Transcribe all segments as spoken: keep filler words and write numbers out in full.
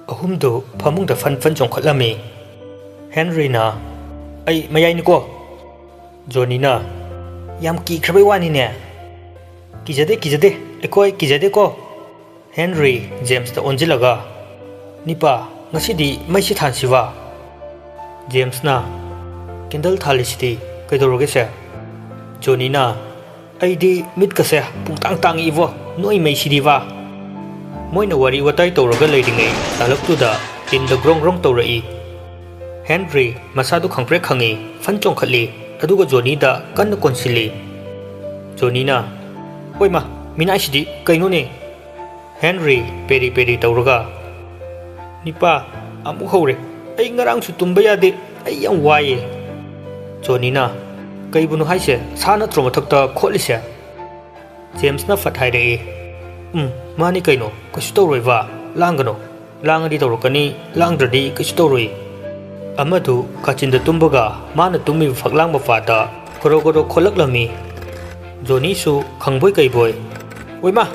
ꯑꯍꯨꯝꯗꯨ ꯐꯃꯨꯡꯗ ꯐꯟ ꯐꯟ ꯆꯣꯡꯈꯠꯂꯝꯃꯤ꯫ ꯍꯦꯟꯔꯤꯅ, "ꯑꯩ ꯃꯌꯥꯏꯅꯤꯀꯣ꯫" ꯖꯣꯅꯤꯅ, "ꯌꯥꯝ ꯀꯤꯈ꯭ꯔꯕꯩ ꯋꯥꯅꯤꯅꯦ꯫ ꯀꯤꯖꯗꯦ, ꯀꯤꯖꯗꯦ, ꯑꯩꯈꯣꯏ ꯀꯤꯖꯗꯦꯀꯣ꯫" ꯍꯦꯟꯔꯤ ꯖꯦꯝꯁꯇ ꯑꯣꯟꯁꯤꯜꯂꯒ, "ꯅꯤꯄꯥ, ꯉꯁꯤꯗꯤ ꯃꯩꯁꯤ ꯊꯥꯟꯁꯤꯕ?" ꯖꯦꯝꯁꯅ, "ꯀꯦꯟꯗꯜ ꯊꯥꯜꯂꯤꯁꯤꯗꯤ ꯀꯩꯗꯧꯔꯒꯦꯁꯦ?" ꯖꯣꯅꯤꯅ, "ꯑꯩꯗꯤ ꯃꯤꯠꯀꯁꯦ ꯄꯨꯡꯇꯥꯡ ꯇꯥꯡꯉꯤ ꯏꯕꯣ, ꯅꯣꯏ ꯃꯩꯁꯤꯗꯤꯕ꯫" ꯃꯣꯏꯅ ꯋꯥꯔꯤ ꯋꯥꯇꯥꯏ ꯇꯧꯔꯒ ꯂꯩꯔꯤꯉꯩ ꯇꯥꯂꯛꯇꯨꯗ ꯇꯤꯟꯗ ꯒ꯭ꯔꯣꯡ ꯒ꯭ꯔꯣꯡ ꯇꯧꯔꯛꯏ꯫ ꯍꯦꯟꯔꯤ ꯃꯁꯥꯗꯨ ꯈꯪꯄ꯭ꯔꯦꯛ ꯈꯪꯉꯤ, ꯐꯟ ꯆꯣꯡꯈꯠꯂꯤ, ꯑꯗꯨꯒ ꯖꯣꯅꯤꯗ ꯀꯟꯅ ꯀꯣꯟꯁꯤꯜꯂꯤ꯫ ꯖꯣꯅꯤꯅ, "ꯍꯣꯏ ꯃꯥ, ꯃꯤꯅꯥꯏꯁꯤꯗꯤ ꯀꯩꯅꯣꯅꯦ?" ꯍꯦꯟꯔꯤ ꯄꯦꯔꯤ ꯄꯦꯔꯤ ꯇꯧꯔꯒ, "ꯅꯤꯄꯥ, ꯑꯃꯨꯛ ꯍꯧꯔꯦ꯫ ꯑꯩ ꯉꯔꯥꯡꯁꯨ ꯇꯨꯝꯕ ꯌꯥꯗꯦ꯫ ꯑꯩ ꯌꯥꯝ ꯋꯥꯏꯌꯦ꯫" ꯖꯣꯅꯤꯅ, "ꯀꯩꯕꯨꯅꯣ ꯍꯥꯏꯁꯦ? ꯁꯥ ꯅꯠꯇ꯭ꯔꯣ ꯃꯊꯛꯇ ꯈꯣꯠꯂꯤꯁꯦ?" ꯖꯦꯝꯁꯅ ꯐꯠ ꯍꯥꯏꯔꯛꯏ, "ꯎꯝ, ꯃꯥꯅꯤ ꯀꯩꯅꯣ꯫ ꯀꯩꯁꯨ ꯇꯧꯔꯣꯏꯕ꯫ ꯂꯥꯡꯒꯅꯣ꯫ ꯂꯥꯡꯉꯗꯤ ꯇꯧꯔꯛꯀꯅꯤ, ꯂꯥꯡꯗ꯭ꯔꯗꯤ ꯀꯩꯁꯨ ꯇꯧꯔꯣꯏ꯫" ꯑꯃꯗꯨ ꯀꯥꯆꯤꯟꯗ ꯇꯨꯝꯕꯒ ꯃꯥꯅ ꯇꯨꯝꯃꯤꯕ ꯐꯛꯂꯥꯡ ꯃꯄꯥꯗ ꯒꯣꯔꯣ ꯒꯣꯔꯣ ꯈꯣꯠꯂꯛꯂꯝꯃꯤ꯫ ꯖꯣꯅꯤꯁꯨ ꯈꯪꯕꯣꯏ ꯀꯩꯕꯣꯏ, "ꯑꯣꯏꯃꯥ,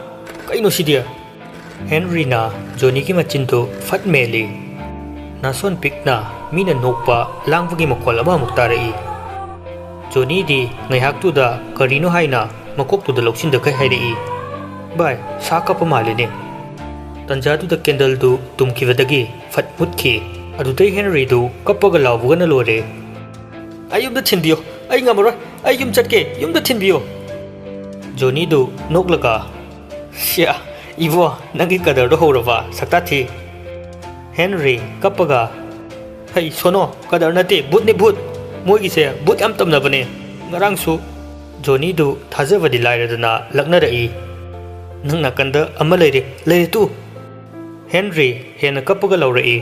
ꯀꯩꯅꯣ ꯁꯤꯗꯤ?" ꯍꯦꯟꯔꯤꯅ ꯖꯣꯅꯤꯒꯤ ꯃꯆꯤꯟꯗꯨ ꯐꯠ ꯃꯦꯜꯂꯤ꯫ ꯅꯥꯁꯣꯟ ꯄꯤꯛꯅ ꯃꯤꯅ ꯅꯣꯛꯄ ꯂꯥꯡꯕꯒꯤ ꯃꯈꯣꯜ ꯑꯃ ꯑꯃꯨꯛ ꯇꯥꯔꯛꯏ꯫ ꯖꯣꯅꯤꯗꯤ ꯉꯥꯏꯍꯥꯛꯇꯨꯗ ꯀꯔꯤꯅꯣ ꯍꯥꯏꯅ ꯃꯀꯣꯛꯇꯨꯗ ꯂꯧꯁꯤꯟꯗꯈꯩ ꯍꯥꯏꯔꯛꯏ, "ꯚꯥꯏ, ꯁꯥ ꯀꯞꯄ ꯃꯥꯜꯂꯤꯅꯦ꯫" ꯇꯟꯖꯥꯗꯨꯗ ꯀꯦꯟꯗꯜꯗꯨ ꯇꯨꯝꯈꯤꯕꯗꯒꯤ ꯐꯠ ꯃꯨꯠꯈꯤ꯫ ꯑꯗꯨꯗꯩ ꯍꯦꯟꯔꯤꯗꯨ ꯀꯞꯄꯒ ꯂꯥꯎꯕꯒꯅ ꯂꯣꯏꯔꯦ꯫ "ꯑꯩ ꯌꯨꯝꯗ ꯊꯤꯟꯕꯤꯌꯣ, ꯑꯩ ꯉꯝꯃꯔꯣꯏ, ꯑꯩ ꯌꯨꯝ ꯆꯠꯀꯦ, ꯌꯨꯝꯗ ꯊꯤꯟꯕꯤꯌꯣ꯫" ꯖꯣꯅꯤꯗꯨ ꯅꯣꯛꯂꯒ, "ꯁꯤꯌꯥ, ꯏꯕꯣ, ꯅꯪꯒꯤ ꯀꯗꯔꯗꯣ ꯍꯧꯔꯕ, ꯁꯛꯇꯥ ꯊꯤ꯫" ꯍꯦꯟꯔꯤ ꯀꯞꯄꯒ, "ꯍꯩ, ꯁꯣꯅꯣ, ꯀꯗꯔ ꯅꯠꯇꯦ, ꯚꯨꯠꯅꯤ, ꯚꯨꯠ꯫ ꯃꯣꯏꯒꯤꯁꯦ ꯚꯨꯠ ꯌꯥꯝ ꯇꯝꯅꯕꯅꯦ꯫ ꯉꯔꯥꯡꯁꯨ꯫" ꯖꯣꯅꯤꯗꯨ ꯊꯥꯖꯕꯗꯤ ꯂꯥꯏꯔꯗꯅ ꯂꯛꯅꯔꯛꯏ꯫ "ꯅꯪ ꯅꯥꯀꯟꯗ ꯑꯃ ꯂꯩꯔꯦ, ꯂꯩꯔꯦ ꯇꯨ!" ꯍꯦꯟꯔꯤ ꯍꯦꯟꯅ ꯀꯞꯄꯒ ꯂꯥꯎꯔꯛꯏ꯫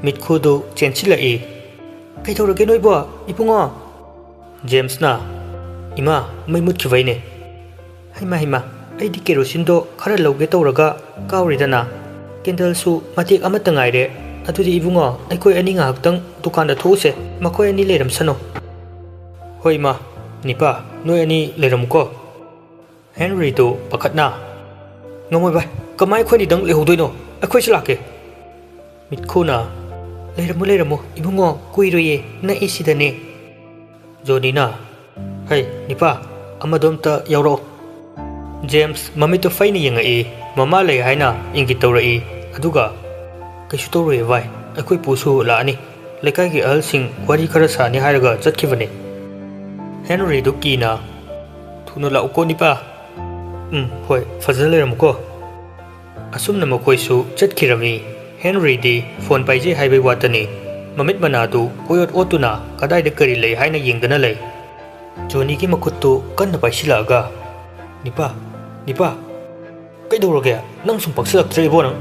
ꯃꯤꯠꯈꯨꯗꯨ ꯆꯦꯟꯁꯤꯜꯂꯛꯏ꯫ "ꯀꯩꯗꯧꯔꯒꯦ ꯅꯣꯏꯕꯣ, ꯏꯕꯨꯡꯉꯣ?" ꯖꯦꯝꯁꯅ, "ꯏꯃꯥ, ꯃꯩ ꯃꯨꯠꯈꯤꯕꯩꯅꯦ꯫" "ꯍꯩꯃꯥ, ꯍꯩꯃꯥ, ꯑꯩꯗꯤ ꯀꯦꯔꯣꯁꯤꯟꯗꯣ ꯈꯔ ꯂꯧꯒꯦ ꯇꯧꯔꯒ ꯀꯥꯎꯔꯦꯗꯅ꯫ ꯀꯦꯟꯗꯜꯁꯨ ꯃꯇꯦꯛ ꯑꯃꯠꯇ ꯉꯥꯏꯔꯦ꯫ ꯑꯗꯨꯗꯤ ꯏꯕꯨꯡꯉꯣ, ꯑꯩꯈꯣꯏ ꯑꯅꯤ ꯉꯥꯏꯍꯥꯛꯇꯪ ꯗꯨꯀꯥꯟꯗ ꯊꯣꯛꯎꯁꯦ, ꯃꯈꯣꯏ ꯑꯅꯤ ꯂꯩꯔꯝꯁꯅꯣ꯫" "ꯍꯣꯏ ꯏꯃꯥ, ꯅꯤꯄꯥ, ꯅꯣꯏ ꯑꯅꯤ ꯂꯩꯔꯝꯃꯨꯀꯣ꯫" ꯍꯦꯟꯔꯤꯗꯨ ꯄꯥꯈꯠꯅ, "ꯉꯝꯃꯣꯏ ꯚꯥꯏ, ꯀꯃꯥꯏ ꯑꯩꯈꯣꯏꯅꯤꯗꯪ ꯂꯩꯍꯧꯗꯣꯏꯅꯣ? ꯑꯩꯈꯣꯏꯁꯨ ꯂꯥꯛꯀꯦ꯫" ꯃꯤꯠꯈꯨꯅ, "ꯂꯩꯔꯝꯃꯨ, ꯂꯩꯔꯝꯃꯨ, ꯏꯕꯨꯡꯉꯣ, ꯀꯨꯏꯔꯣꯏꯌꯦ, ꯅꯛꯏ ꯁꯤꯗꯅꯦ꯫" ꯖꯣꯅꯤꯅ, "ꯍꯩ, ꯅꯤꯄꯥ, ꯑꯃꯗꯣ ꯑꯝꯇ ꯌꯥꯎꯔꯛꯑꯣ꯫" ꯖꯦꯝꯁ ꯃꯃꯤꯠꯇꯨ ꯐꯩꯅ ꯌꯦꯡꯉꯛꯏ꯫ ꯃꯃꯥ ꯂꯩ ꯍꯥꯏꯅ ꯏꯪꯒꯤꯠ ꯇꯧꯔꯛꯏ꯫ ꯑꯗꯨꯒ, "ꯀꯩꯁꯨ ꯇꯧꯔꯣꯏꯌꯦ ꯚꯥꯏ, ꯑꯩꯈꯣꯏ ꯄꯨꯁꯨ ꯂꯥꯛꯑꯅꯤ꯫ ꯂꯩꯀꯥꯏꯒꯤ ꯑꯍꯜꯁꯤꯡ ꯋꯥꯔꯤ ꯈꯔ ꯁꯥꯅꯤ ꯍꯥꯏꯔꯒ ꯆꯠꯈꯤꯕꯅꯦ꯫" ꯍꯦꯟꯔꯤꯗꯨ ꯀꯤꯅ, "ꯊꯨꯅ ꯂꯥꯛꯎꯀꯣ ꯅꯤꯄꯥ꯫" "ꯎꯝ, ꯍꯣꯏ, ꯐꯖꯅ ꯂꯩꯔꯝꯃꯨꯀꯣ꯫" ꯑꯁꯨꯝꯅ ꯃꯈꯣꯏꯁꯨ ꯆꯠꯈꯤꯔꯝꯃꯤ꯫ ꯍꯦꯟꯔꯤꯗꯤ ꯐꯣꯟ ꯄꯥꯏꯖꯩ ꯍꯥꯏꯕꯩ ꯋꯥꯇꯅꯤ, ꯃꯃꯤꯠ ꯃꯅꯥꯗꯨ ꯀꯣꯏꯑꯣꯠ ꯑꯣꯠꯇꯨꯅ ꯀꯗꯥꯏꯗ ꯀꯔꯤ ꯂꯩ ꯍꯥꯏꯅ ꯌꯦꯡꯗꯅ ꯂꯩ꯫ ꯖꯣꯅꯤꯒꯤ ꯃꯈꯨꯠꯇꯨ ꯀꯟꯅ ꯄꯥꯏꯁꯤꯜꯂꯛꯑꯒ, "ꯅꯤꯄꯥ, ꯅꯤꯄꯥ, ꯀꯩꯗꯧꯔꯒꯦ? ꯅꯪ ꯁꯨꯝ ꯄꯛꯁꯤꯜꯂꯛꯇ꯭ꯔꯦ ꯏꯕꯣ ꯅꯪ꯫"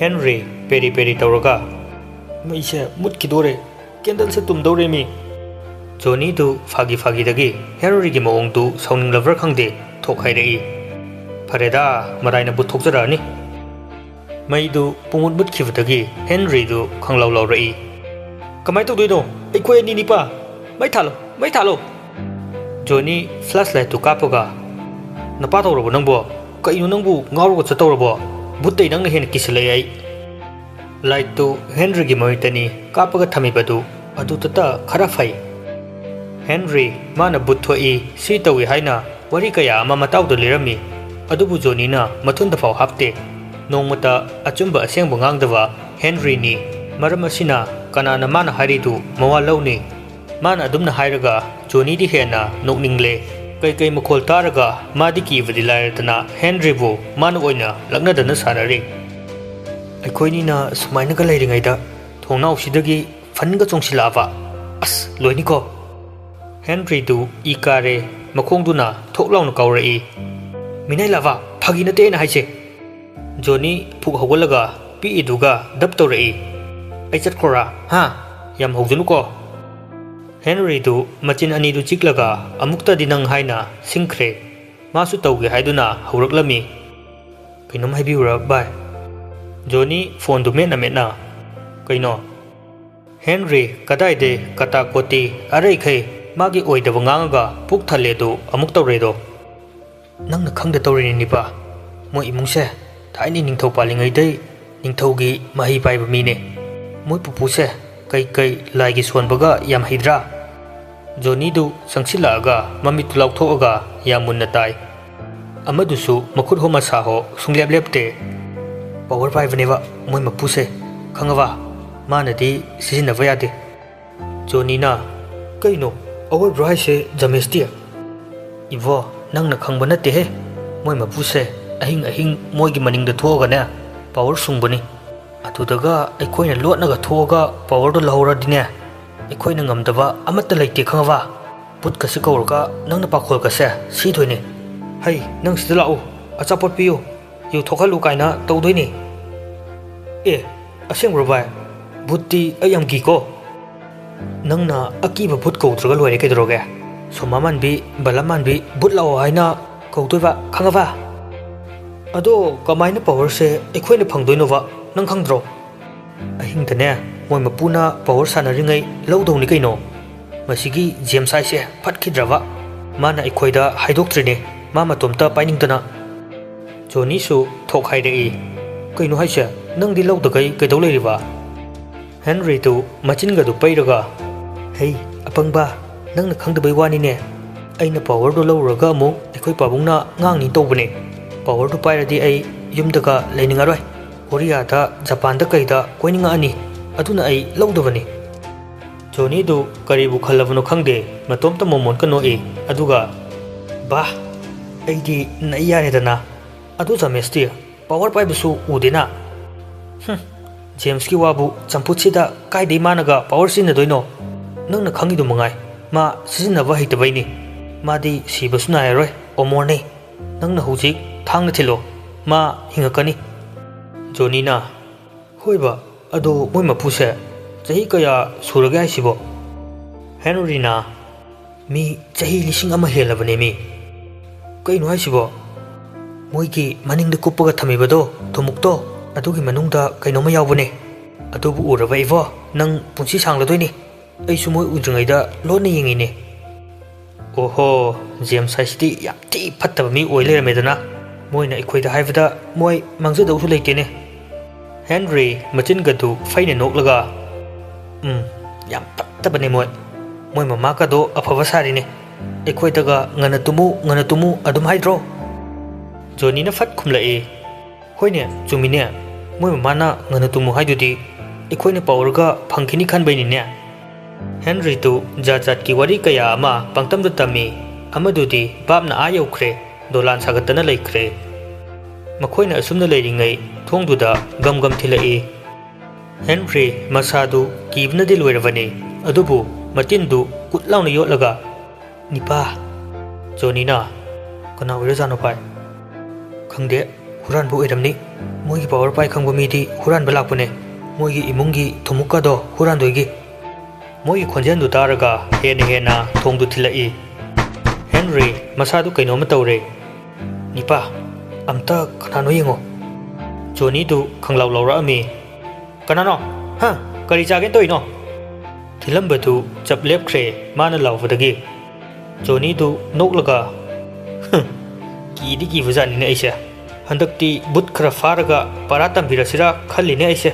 ꯍꯦꯟꯔꯤ ꯄꯦꯔꯤ ꯄꯦꯔꯤ ꯇꯧꯔꯒ, "ꯃꯩꯁꯦ ꯃꯨꯠꯈꯤꯗꯣꯔꯦ꯫ ꯀꯦꯟꯗꯜꯁꯦ ꯇꯨꯝꯗꯧꯔꯦꯃꯤ꯫" ꯖꯣꯅꯤꯗꯨ ꯐꯥꯒꯤ ꯐꯥꯒꯤꯗꯒꯤ ꯍꯦꯟꯔꯤꯒꯤ ꯃꯑꯣꯡꯗꯨ ꯁꯥꯎꯅꯤꯡꯂꯕ꯭ꯔꯥ ꯈꯪꯗꯦ, ꯊꯣꯛ ꯍꯥꯏꯔꯛꯏ꯫ "ꯐꯔꯦꯗꯥ, ꯃꯔꯥꯏꯅ ꯕꯨꯠ ꯊꯣꯛꯆꯔꯛꯑꯅꯤ꯫" ꯃꯩꯗꯨ ꯄꯨꯡꯃꯨꯠ ꯃꯨꯠꯈꯤꯕꯗꯒꯤ ꯍꯦꯟꯔꯤꯗꯨ ꯈꯪꯂꯥꯎ ꯂꯥꯎꯔꯛꯏ꯫ "ꯀꯃꯥꯏ ꯇꯧꯗꯣꯏꯅꯣ? ꯑꯩꯈꯣꯏ ꯑꯅꯤ ꯅꯤꯄꯥ? ꯃꯩ ꯊꯥꯜꯂꯣ, ꯃꯩ ꯊꯥꯜꯂꯣ!" ꯖꯣꯅꯤ ꯐ꯭ꯂꯥꯁ ꯂꯥꯏꯠꯇꯨ ꯀꯥꯞꯄꯒ, "ꯅꯄꯥ ꯇꯧꯔꯕꯣ ꯅꯪꯕꯣ? ꯀꯩꯅꯣ ꯅꯪꯕꯨ ꯉꯥꯎꯔꯒ ꯆꯠꯇꯧꯔꯕꯣ? ꯕꯨꯠꯇꯩ ꯅꯪꯅ ꯍꯦꯟꯅ ꯀꯤꯁꯤꯜꯂꯛꯑꯦ ꯑꯩ꯫" ꯂꯥꯏꯠꯇꯨ ꯍꯦꯟꯔꯤꯒꯤ ꯃꯃꯤꯠꯇꯅꯤ ꯀꯥꯞꯄꯒ ꯊꯝꯃꯤꯕꯗꯨ ꯑꯗꯨꯗꯇ ꯈꯔ ꯐꯩ꯫ ꯍꯦꯟꯔꯤ ꯃꯥꯅ ꯕꯨꯠ ꯊꯣꯛꯏ, ꯁꯤ ꯇꯧꯏ ꯍꯥꯏꯅ ꯋꯥꯔꯤ ꯀꯌꯥ ꯑꯃ ꯃꯇꯥꯎꯗ ꯂꯤꯔꯝꯃꯤ꯫ ꯑꯗꯨꯕꯨ ꯖꯣꯅꯤꯅ ꯃꯊꯨꯟꯗ ꯐꯥꯎ ꯍꯥꯞꯇꯦ꯫ ꯅꯣꯡꯃꯇ ꯑꯆꯨꯝꯕ ꯑꯁꯦꯡꯕ ꯉꯥꯡꯗꯕ ꯍꯦꯟꯔꯤꯅꯤ꯫ ꯃꯔꯝ ꯑꯁꯤꯅ ꯀꯅꯥꯅ ꯃꯥꯅ ꯍꯥꯏꯔꯤꯗꯨ ꯃꯋꯥ ꯂꯧꯅꯤ? ꯃꯥꯅ ꯑꯗꯨꯝꯅ ꯍꯥꯏꯔꯒ ꯖꯣꯅꯤꯗꯤ ꯍꯦꯟꯅ ꯅꯣꯛꯅꯤꯡꯂꯦ꯫ ꯀꯩꯀꯩ ꯃꯈꯣꯜ ꯇꯥꯔꯒ ꯃꯥꯗꯤ ꯀꯤꯕꯗꯤ ꯂꯥꯏꯔꯗꯅ ꯍꯦꯟꯔꯤꯕꯨ ꯃꯥꯅ ꯑꯣꯏꯅ ꯂꯛꯅꯗꯅ ꯁꯥꯟꯅꯔꯤ꯫ "ꯑꯩꯈꯣꯏꯅꯤꯅ ꯁꯨꯃꯥꯏꯅꯒ ꯂꯩꯔꯤꯉꯩꯗ ꯊꯣꯡꯅꯥꯎꯁꯤꯗꯒꯤ ꯐꯟꯒ ꯆꯣꯡꯁꯤꯜꯂꯛꯑꯕ? ꯑꯁ, ꯂꯣꯏꯅꯤꯀꯣ!" ꯍꯦꯟꯔꯤꯗꯨ ꯏ ꯀꯥꯔꯦ, ꯃꯈꯣꯡꯗꯨꯅ ꯊꯣꯛ ꯂꯥꯎꯅ ꯀꯥꯎꯔꯛꯏ꯫ "ꯃꯤꯅꯥꯏ ꯂꯥꯚꯥ, ꯐꯥꯒꯤ ꯅꯠꯇꯦ ꯑꯩꯅ ꯍꯥꯏꯁꯦ!" ꯖꯣꯅꯤ ꯐꯨꯛ ꯍꯧꯒꯠꯂꯒ ꯄꯤꯛꯏꯗꯨꯒ ꯗꯞ ꯇꯧꯔꯛꯏ꯫ "ꯑꯩ ꯆꯠꯈ꯭ꯔꯣꯔꯥ? ꯍꯥ? ꯌꯥꯝ ꯍꯧꯖꯅꯨꯀꯣ!" ꯍꯦꯟꯔꯤꯗꯨ ꯃꯆꯤꯟ ꯑꯅꯤꯗꯨ ꯆꯤꯛꯂꯒ ꯑꯃꯨꯛꯇꯗꯤ ꯅꯪ ꯍꯥꯏꯅ ꯁꯤꯡꯈ꯭ꯔꯦ꯫ ꯃꯥꯁꯨ ꯇꯧꯒꯦ ꯍꯥꯏꯗꯨꯅ ꯍꯧꯔꯛꯂꯝꯃꯤ꯫ "ꯀꯩꯅꯣꯝ ꯍꯥꯏꯕꯤꯌꯨꯔꯥ ꯚꯥꯏ?" ꯖꯣꯅꯤ ꯐꯣꯟꯗꯨ ꯃꯦꯠꯅ ꯃꯦꯠꯅ, "ꯀꯩꯅꯣ?" ꯍꯦꯟꯔꯤ ꯀꯗꯥꯏꯗꯩ ꯀꯇꯥ ꯀꯣꯇꯤ ꯑꯔꯩꯈꯩ ꯃꯥꯒꯤ ꯑꯣꯏꯗꯕ ꯉꯥꯡꯉꯒ ꯄꯨꯛ ꯊꯜꯂꯦꯗꯨ ꯑꯃꯨꯛ ꯇꯧꯔꯦꯗꯣ꯫ "ꯅꯪꯅ ꯈꯪꯗ ꯇꯧꯔꯤꯅꯤ ꯅꯤꯄꯥ꯫ ꯃꯣꯏ ꯏꯃꯨꯡꯁꯦ ꯊꯥꯏꯅ ꯅꯤꯡꯊꯧ ꯄꯥꯜꯂꯤꯉꯩꯗꯩ ꯅꯤꯡꯊꯧꯒꯤ ꯃꯍꯩ ꯄꯥꯏꯕ ꯃꯤꯅꯦ꯫ ꯃꯣꯏ ꯄꯨꯄꯨꯁꯦ ꯀꯩ ꯀꯩ ꯂꯥꯏꯒꯤ ꯁꯣꯟꯕꯒ ꯌꯥꯝ ꯍꯩꯗ꯭ꯔꯥ?" ꯖꯣꯅꯤꯗꯨ ꯆꯪꯁꯤꯜꯂꯛꯑꯒ ꯃꯃꯤꯠꯇꯨ ꯂꯥꯎꯊꯣꯛꯑꯒ ꯌꯥꯝ ꯃꯨꯟꯅ ꯇꯥꯏ꯫ ꯑꯃꯗꯨꯁꯨ ꯃꯈꯨꯠ ꯍꯣ ꯃꯁꯥ ꯍꯣ ꯁꯨꯡꯂꯦꯞ ꯂꯦꯞꯇꯦ꯫ "ꯄꯥꯋꯔ ꯄꯥꯏꯕꯅꯦꯕ ꯃꯣꯏ ꯃꯄꯨꯁꯦ, ꯈꯪꯉꯕ? ꯃꯥꯅꯗꯤ ꯁꯤꯖꯤꯟꯅꯕ ꯌꯥꯗꯦ꯫" ꯖꯣꯅꯤꯅ, "ꯀꯩꯅꯣ, ꯑꯋꯣꯏꯕ꯭ꯔꯣ ꯍꯥꯏꯁꯦ ꯖꯃꯦꯁꯇꯤ?" "ꯏꯕꯣ, ꯅꯪꯅ ꯈꯪꯕ ꯅꯠꯇꯦꯍꯦ꯫ ꯃꯣꯏ ꯃꯄꯨꯁꯦ ꯑꯍꯤꯡ ꯑꯍꯤꯡ ꯃꯣꯏꯒꯤ ꯃꯅꯤꯡꯗ ꯊꯣꯛꯑꯒꯅꯦ, ꯄꯥꯋꯔ ꯁꯨꯡꯕꯅꯤ꯫ ꯑꯗꯨꯗꯒ ꯑꯩꯈꯣꯏꯅ ꯂꯣꯠꯅꯒ ꯊꯣꯛꯑꯒ ꯄꯥꯋꯔꯗꯣ ꯂꯧꯍꯧꯔꯗꯤꯅꯦ, ꯑꯩꯈꯣꯏꯅ ꯉꯝꯗꯕ ꯑꯃꯠꯇ ꯂꯩꯇꯦ, ꯈꯪꯉꯕ? ꯕꯨꯠꯀꯁꯦ ꯀꯧꯔꯒ ꯅꯪꯅ ꯄꯥꯈꯣꯜꯒꯁꯦ ꯁꯤꯊꯣꯏꯅꯦ꯫ ꯍꯩ, ꯅꯪ ꯁꯤꯗ ꯂꯥꯛꯎ, ꯑꯆꯥꯄꯣꯠ ꯄꯤꯌꯨ, ꯌꯨ ꯊꯣꯛꯍꯜꯂꯨ ꯀꯥꯏꯅ ꯇꯧꯗꯣꯏꯅꯦ꯫" "ꯑꯦ, ꯑꯁꯦꯡꯕ꯭ꯔꯣ ꯚꯥꯏ? ꯕꯨꯠꯇꯤ ꯑꯩ ꯌꯥꯝ ꯀꯤꯀꯣ꯫" "ꯅꯪꯅ ꯑꯀꯤꯕ ꯕꯨꯠ ꯀꯧꯗ꯭ꯔꯒ ꯂꯣꯏꯔꯦ ꯀꯩꯗꯧꯔꯒꯦ? ꯁꯣꯃꯥ ꯃꯥꯟꯕꯤ, ꯕꯂꯥ ꯃꯥꯟꯕꯤ, ꯕꯨꯠ ꯂꯥꯛꯑꯣ ꯍꯥꯏꯅ ꯀꯧꯗꯣꯏꯕ, ꯈꯪꯉꯕ? ꯑꯗꯣ ꯀꯃꯥꯏꯅ ꯄꯥꯋꯔꯁꯦ ꯑꯩꯈꯣꯏꯅ ꯐꯪꯗꯣꯏꯅꯣꯕ, ꯅꯪ ꯈꯪꯗ꯭ꯔꯣ? ꯑꯍꯤꯡꯗꯅꯦ, ꯃꯣꯏ ꯃꯄꯨꯅ ꯄꯥꯋꯔ ꯁꯥꯟꯅꯔꯤꯉꯩ ꯂꯧꯗꯧꯅꯤ ꯀꯩꯅꯣ꯫ ꯃꯁꯤꯒꯤ ꯖꯦꯝꯁ ꯍꯥꯏꯁꯦ ꯐꯠꯈꯤꯗ꯭ꯔꯕ, ꯃꯥꯅ ꯑꯩꯈꯣꯏꯗ ꯍꯥꯏꯗꯣꯛꯇ꯭ꯔꯤꯅꯦ, ꯃꯥ ꯃꯇꯣꯝꯇ ꯄꯥꯏꯅꯤꯡꯗꯅ꯫" ꯖꯣꯅꯤꯁꯨ ꯊꯣꯛ ꯍꯥꯏꯔꯛꯏ, "ꯀꯩꯅꯣ ꯍꯥꯏꯁꯦ? ꯅꯪꯗꯤ ꯂꯧꯗꯈꯩ ꯀꯩꯗꯧ ꯂꯩꯔꯤꯕ?" ꯍꯦꯟꯔꯤꯗꯨ ꯃꯆꯤꯟꯒꯗꯨ ꯄꯩꯔꯒ, "ꯍꯩ, ꯑꯄꯪꯕ, ꯅꯪꯅ ꯈꯪꯗꯕꯩ ꯋꯥꯅꯤꯅꯦ꯫ ꯑꯩꯅ ꯄꯥꯋꯔꯗꯨ ꯂꯧꯔꯨꯔꯒ ꯑꯃꯨꯛ ꯑꯩꯈꯣꯏ ꯄꯥꯕꯨꯡꯅ ꯉꯥꯡꯅꯤ ꯇꯧꯕꯅꯦ꯫ ꯄꯥꯋꯔꯗꯨ ꯄꯥꯏꯔꯗꯤ ꯑꯩ ꯌꯨꯝꯗꯒ ꯂꯩꯅꯤꯡꯉꯔꯣꯏ꯫ ꯀꯣꯔꯤꯌꯥꯗ, ꯖꯄꯥꯟꯗ ꯀꯩꯗ ꯀꯣꯏꯅꯤꯡꯉꯛꯑꯅꯤ꯫ ꯑꯗꯨꯅ ꯑꯩ ꯂꯧꯗꯕꯅꯤ꯫" ꯖꯣꯅꯤꯗꯨ ꯀꯔꯤꯕꯨ ꯈꯜꯂꯕꯅꯣ ꯈꯪꯗꯦ, ꯃꯇꯣꯝꯇ ꯃꯣꯃꯣꯟꯒ ꯅꯣꯛꯏ꯫ ꯑꯗꯨꯒ, "ꯕꯥ, ꯑꯩꯗꯤ ꯅꯩ ꯌꯥꯔꯦꯗꯅ꯫ ꯑꯗꯨ ꯖꯃꯦꯁꯇꯤ ꯄꯥꯋꯔ ꯄꯥꯏꯕꯁꯨ ꯎꯗꯦꯅ꯫" "ꯍꯨꯝ, ꯖꯦꯝꯁꯀꯤ ꯋꯥꯕꯨ, ꯆꯝꯐꯨꯠꯁꯤꯗ ꯀꯥꯏꯗꯩ ꯃꯥꯅꯒ ꯄꯥꯋꯔ ꯁꯤꯖꯤꯟꯅꯗꯣꯏꯅꯣ? ꯅꯪꯅ ꯈꯪꯉꯤꯗꯨ ꯃꯉꯥꯏ, ꯃꯥ ꯁꯤꯖꯤꯟꯅꯕ ꯍꯩꯇꯕꯩꯅꯤ꯫ ꯃꯥꯗꯤ ꯁꯤꯕꯁꯨ ꯅꯥꯏꯔꯔꯣꯏ, ꯑꯃꯣꯔꯅꯤ꯫ ꯅꯪꯅ ꯍꯧꯖꯤꯛ ꯊꯥꯡꯅ ꯊꯤꯜꯂꯣ, ꯃꯥ ꯍꯤꯡꯉꯛꯀꯅꯤ꯫" ꯖꯣꯅꯤꯅ, "ꯍꯣꯏꯕ, ꯑꯗꯣ ꯃꯣꯏ ꯃꯄꯨꯁꯦ ꯆꯍꯤ ꯀꯌꯥ ꯁꯨꯔꯒꯦ ꯍꯥꯏꯁꯤꯕꯣ?" ꯍꯦꯟꯔꯤꯅ, "ꯃꯤ ꯆꯍꯤ ꯂꯤꯁꯤꯡ ꯑꯃ ꯍꯦꯜꯂꯕꯅꯦ ꯃꯤ꯫" "ꯀꯩꯅꯣ ꯍꯥꯏꯁꯤꯕꯣ?" "ꯃꯣꯏꯒꯤ ꯃꯅꯤꯡꯗ ꯀꯨꯞꯄꯒ ꯊꯝꯃꯤꯕꯗꯣ, ꯊꯨꯝꯃꯨꯛꯇꯣ, ꯑꯗꯨꯒꯤ ꯃꯅꯨꯡꯗ ꯀꯩꯅꯣꯝꯃ ꯌꯥꯎꯕꯅꯦ꯫ ꯑꯗꯨꯕꯨ ꯎꯔꯕ ꯏꯕꯣ, ꯅꯪ ꯄꯨꯟꯁꯤ ꯁꯥꯡꯂꯗꯣꯏꯅꯤ꯫ ꯑꯩꯁꯨ ꯃꯣꯏ ꯎꯗ꯭ꯔꯤꯉꯩꯗ ꯂꯣꯟꯅ ꯌꯦꯡꯉꯤꯅꯦ꯫" "ꯑꯣꯍꯣ, ꯖꯦꯝꯁ ꯍꯥꯏꯁꯤꯗꯤ ꯌꯥꯝ ꯊꯤ ꯐꯠꯇꯕ ꯃꯤ ꯑꯣꯏ ꯂꯩꯔꯝꯃꯦꯗꯅ꯫ ꯃꯣꯏꯅ ꯑꯩꯈꯣꯏꯗ ꯍꯥꯏꯕꯗ ꯃꯣꯏ ꯃꯥꯡꯖꯗꯧꯁꯨ ꯂꯩꯇꯦꯅꯦ꯫" ꯍꯦꯟꯔꯤ ꯃꯆꯤꯟꯒꯗꯨ ꯐꯩꯅ ꯅꯣꯛꯂꯒ, "ꯎꯝ, ꯌꯥꯝ ꯐꯠꯇꯕꯅꯦ ꯃꯣꯏ꯫ ꯃꯣꯏ ꯃꯃꯥꯒꯗꯣ ꯑꯐꯕ ꯁꯥꯔꯤꯅꯦ꯫ ꯑꯩꯈꯣꯏꯗꯒ ꯉꯟꯅ ꯇꯨꯝꯃꯨ, ꯉꯟꯅ ꯇꯨꯝꯃꯨ ꯑꯗꯨꯝ ꯍꯥꯏꯗ꯭ꯔꯣ?" ꯖꯣꯅꯤꯅ ꯐꯠ ꯈꯨꯝꯂꯛꯏ, "ꯍꯣꯏꯅꯦ, ꯆꯨꯝꯃꯤꯅꯦ꯫ ꯃꯣꯏ ꯃꯃꯥꯅ ꯉꯟꯅ ꯇꯨꯝꯃꯨ ꯍꯥꯏꯗꯨꯗꯤ ꯑꯩꯈꯣꯏꯅ ꯄꯥꯋꯔꯒ ꯐꯪꯈꯤꯅꯤ ꯈꯟꯕꯩꯅꯤꯅꯦ꯫" ꯍꯦꯟꯔꯤꯗꯨ ꯖꯥꯠ ꯖꯥꯠꯀꯤ ꯋꯥꯔꯤ ꯀꯌꯥ ꯑꯃ ꯄꯪꯇꯝꯗ ꯇꯝꯃꯤ꯫ ꯑꯃꯗꯨꯗꯤ ꯚꯥꯞꯅ ꯑꯥ ꯌꯧꯈ꯭ꯔꯦ, ꯗꯣꯂꯥꯟ ꯁꯥꯒꯠꯇꯅ ꯂꯩꯈ꯭ꯔꯦ꯫ ꯃꯈꯣꯏꯅ ꯑꯁꯨꯝꯅ ꯂꯩꯔꯤꯉꯩ ꯊꯣꯡꯗꯨꯗ ꯒꯝ ꯒꯝ ꯊꯤꯜꯂꯛꯏ꯫ ꯍꯦꯟꯔꯤ ꯃꯁꯥꯗꯨ ꯀꯤꯕꯅꯗꯤ ꯂꯣꯏꯔꯕꯅꯤ, ꯑꯗꯨꯕꯨ ꯃꯇꯤꯟꯗꯨ ꯀꯨꯠ ꯂꯥꯎꯅ ꯌꯣꯠꯂꯒ, "ꯅꯤꯄꯥ!" ꯖꯣꯅꯤꯅ, "ꯀꯅꯥ ꯑꯣꯏꯔꯖꯥꯠꯅꯣ ꯚꯥꯏ?" "ꯈꯪꯗꯦ, ꯍꯨꯔꯥꯟꯕ ꯑꯣꯏꯔꯝꯅꯤ꯫ ꯃꯣꯏꯒꯤ ꯄꯥꯋꯔ ꯄꯥꯏ ꯈꯪꯕ ꯃꯤꯗꯤ ꯍꯨꯔꯥꯟꯕ ꯂꯥꯛꯄꯅꯦ, ꯃꯣꯏꯒꯤ ꯏꯃꯨꯡꯒꯤ ꯊꯨꯝꯃꯨꯛꯀꯗꯣ ꯍꯨꯔꯥꯟꯗꯣꯏꯒꯤ꯫" ꯃꯣꯏꯒꯤ ꯈꯣꯟꯖꯦꯜꯗꯨ ꯇꯥꯔꯒ ꯍꯦꯟꯅ ꯍꯦꯟꯅ ꯊꯣꯡꯗꯨ ꯊꯤꯜꯂꯛꯏ꯫ ꯍꯦꯟꯔꯤ ꯃꯁꯥꯗꯨ ꯀꯩꯅꯣꯝꯃ ꯇꯧꯔꯦ꯫ "ꯅꯤꯄꯥ, ꯑꯝꯇ ꯀꯅꯥꯅꯣ ꯌꯦꯡꯉꯣ꯫" ꯖꯣꯅꯤꯗꯨ ꯈꯪꯂꯥꯎ ꯂꯥꯎꯔꯛꯑꯝꯃꯤ꯫ "ꯀꯅꯥꯅꯣ? ꯍꯥ? ꯀꯔꯤ ꯆꯥꯒꯦꯅ ꯇꯧꯔꯤꯅꯣ?" ꯊꯤꯜꯂꯝꯕꯗꯨ ꯆꯞ ꯂꯦꯞꯈ꯭ꯔꯦ ꯃꯥꯅ ꯂꯥꯎꯕꯗꯒꯤ꯫ ꯖꯣꯅꯤꯗꯨ ꯅꯣꯛꯂꯒ, "ꯍꯨꯝ, ꯀꯤꯗꯤ ꯀꯤꯕꯖꯥꯠꯅꯤꯅꯦ ꯑꯩꯁꯦ꯫ ꯍꯟꯗꯛꯇꯤ ꯕꯨꯠ ꯈꯔ ꯐꯥꯔꯒ ꯄꯔꯥ ꯇꯝꯕꯤꯔꯁꯤꯔꯥ ꯈꯜꯂꯤꯅꯦ ꯑꯩꯁꯦ꯫"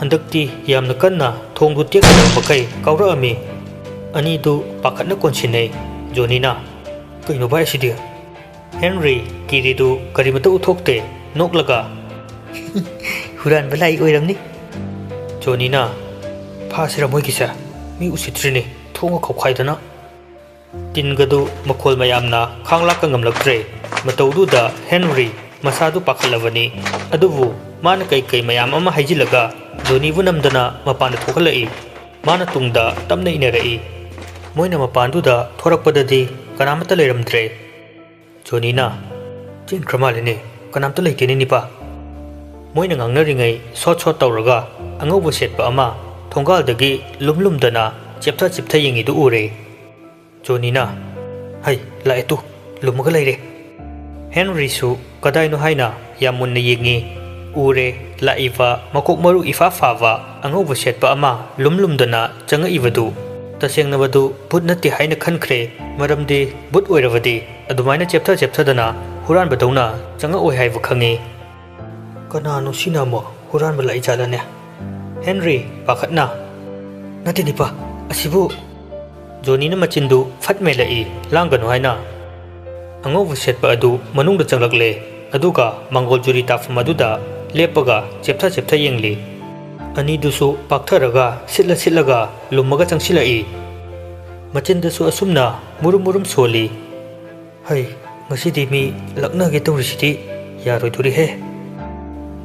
ꯍꯟꯗꯛꯇꯤ ꯌꯥꯝꯅ ꯀꯟꯅ ꯊꯣꯡꯗꯨ ꯇꯦꯛ ꯇꯧꯔꯛꯄꯈꯩ ꯀꯥꯎꯔꯛꯑꯝꯃꯤ꯫ ꯑꯅꯤꯗꯨ ꯄꯥꯈꯠꯅ ꯀꯣꯟꯁꯤꯟꯅꯩ꯫ ꯖꯣꯅꯤꯅ, "ꯀꯩꯅꯣ ꯚꯥꯏ ꯑꯁꯤꯗꯤ?" ꯍꯦꯟꯔꯤ ꯀꯤꯔꯤꯗꯨ ꯀꯔꯤꯃꯇ ꯎꯠꯊꯣꯛꯇꯦ, ꯅꯣꯛꯂꯒ, "ꯍꯨꯔꯥꯟꯕ ꯂꯥꯛꯏ ꯑꯣꯏꯔꯝꯅꯤ꯫" ꯖꯣꯅꯤꯅ, "ꯐꯥꯁꯤꯔ ꯃꯣꯏꯒꯤꯁꯦ? ꯃꯤ ꯎꯁꯤꯠꯇ꯭ꯔꯤꯅꯦ, ꯊꯣꯡꯒ ꯈꯧꯈꯥꯏꯗꯅ꯫" ꯇꯤꯟꯒꯗꯨ ꯃꯈꯣꯜ ꯃꯌꯥꯝꯅ ꯈꯥꯡꯂꯥꯛꯄ ꯉꯝꯂꯛꯇ꯭ꯔꯦ꯫ ꯃꯇꯧꯗꯨꯗ ꯍꯦꯟꯔꯤ ꯃꯁꯥꯗꯨ ꯄꯥꯈꯠꯂꯕꯅꯤ꯫ ꯑꯗꯨꯕꯨ ꯃꯥꯅ ꯀꯩ ꯀꯩ ꯃꯌꯥꯝ ꯑꯃ ꯍꯥꯏꯖꯤꯜꯂꯒ ꯖꯣꯅꯤꯕꯨ ꯅꯝꯗꯅ ꯃꯄꯥꯟꯗ ꯊꯣꯛꯍꯜꯂꯛꯏ꯫ ꯃꯥꯅ ꯇꯨꯡꯗ ꯇꯞꯅ ꯏꯟꯅꯔꯛꯏ꯫ ꯃꯣꯏꯅ ꯃꯄꯥꯟꯗꯨꯗ ꯊꯣꯔꯛꯄꯗꯗꯤ ꯀꯅꯥꯃꯠꯇ ꯂꯩꯔꯝꯗ꯭ꯔꯦ꯫ ꯖꯣꯅꯤꯅ, "ꯆꯦꯟꯈ꯭ꯔ ꯃꯥꯜꯂꯦꯅꯦ, ꯀꯅꯥꯝꯇ ꯂꯩꯇꯦꯅꯦ ꯅꯤꯄꯥ꯫" ꯃꯣꯏꯅ ꯉꯥꯡꯅꯔꯤꯉꯩ ꯁꯣꯠ ꯁꯣꯠ ꯇꯧꯔꯒ ꯑꯉꯧꯕ ꯁꯦꯠꯄ ꯑꯃ ꯊꯣꯡꯒꯥꯜꯗꯒꯤ ꯂꯨꯝ ꯂꯨꯝꯗꯅ ꯆꯦꯞꯊ ꯆꯦꯞꯊ ꯌꯦꯡꯉꯤꯗꯨ ꯎꯔꯦ꯫ ꯖꯣꯅꯤꯅ, "ꯍꯩ, ꯂꯥꯛꯑꯦ ꯇꯨ, ꯂꯨꯝꯃꯒ ꯂꯩꯔꯦ꯫" ꯍꯦꯟꯔꯤꯁꯨ ꯀꯗꯥꯏꯅꯣ ꯍꯥꯏꯅ ꯌꯥꯝ ꯃꯨꯟꯅ ꯌꯦꯡꯉꯤ꯫ ꯎꯔꯦ, ꯂꯥꯛꯏꯕ ꯃꯀꯣꯛ ꯃꯔꯨ ꯏꯐꯥ ꯐꯥꯕ ꯑꯉꯧꯕ ꯁꯦꯠꯄ ꯑꯃ ꯂꯨꯝ ꯂꯨꯝꯗꯅ ꯆꯪꯉꯛꯏꯕꯗꯨ꯫ ꯇꯁꯦꯡꯅꯕꯗꯨ ꯚꯨꯠ ꯅꯠꯇꯦ ꯍꯥꯏꯅ ꯈꯟꯈ꯭ꯔꯦ, ꯃꯔꯝꯗꯤ ꯚꯨꯠ ꯑꯣꯏꯔꯕꯗꯤ ꯑꯗꯨꯃꯥꯏꯅ ꯆꯦꯞꯊ ꯆꯦꯞꯊꯗꯅ ꯍꯨꯔꯥꯟꯕꯗꯧꯅ ꯆꯪꯉꯛꯑꯣꯏ ꯍꯥꯏꯕ ꯈꯪꯉꯤ꯫ "ꯀꯅꯥꯅꯣ ꯁꯤꯅ ꯑꯃꯨꯛ ꯍꯨꯔꯥꯟꯕ ꯂꯥꯛꯏ ꯖꯥꯠꯂꯅꯦ?" ꯍꯦꯟꯔꯤ ꯄꯥꯈꯠꯅ, "ꯅꯠꯇꯦ ꯅꯤꯄꯥ, ꯑꯁꯤꯕꯨ"꯫ ꯖꯣꯅꯤꯅ ꯃꯆꯤꯟꯗꯨ ꯐꯠ ꯃꯦꯜꯂꯛꯏ, ꯂꯥꯡꯒꯅꯨ ꯍꯥꯏꯅ꯫ ꯑꯉꯧꯕ ꯁꯦꯠꯄ ꯑꯗꯨ ꯃꯅꯨꯡꯗ ꯆꯪꯂꯛꯂꯦ, ꯑꯗꯨꯒ ꯃꯪꯒꯣꯜ ꯖꯨꯔꯤ ꯇꯥꯐꯝ ꯑꯗꯨꯗ ꯂꯦꯞꯄꯒ ꯆꯦꯞꯊ ꯆꯦꯞꯊ ꯌꯦꯡꯂꯤ꯫ ꯑꯅꯤꯗꯨꯁꯨ ꯄꯥꯛꯊꯔꯒ ꯁꯤꯠꯂ ꯁꯤꯠꯂꯒ ꯂꯨꯝꯃꯒ ꯆꯪꯁꯤꯜꯂꯛꯏ꯫ ꯃꯆꯤꯟꯗꯁꯨ ꯑꯁꯨꯝꯅ ꯃꯨꯔꯨꯝ ꯃꯨꯔꯨꯝ ꯁꯣꯜꯂꯤ꯫ "ꯍꯩ, ꯉꯁꯤꯗꯤ ꯃꯤ ꯂꯛꯅꯒꯦ ꯇꯧꯔꯤꯁꯤꯗꯤ ꯌꯥꯔꯣꯏꯗꯣꯔꯤꯍꯦ"꯫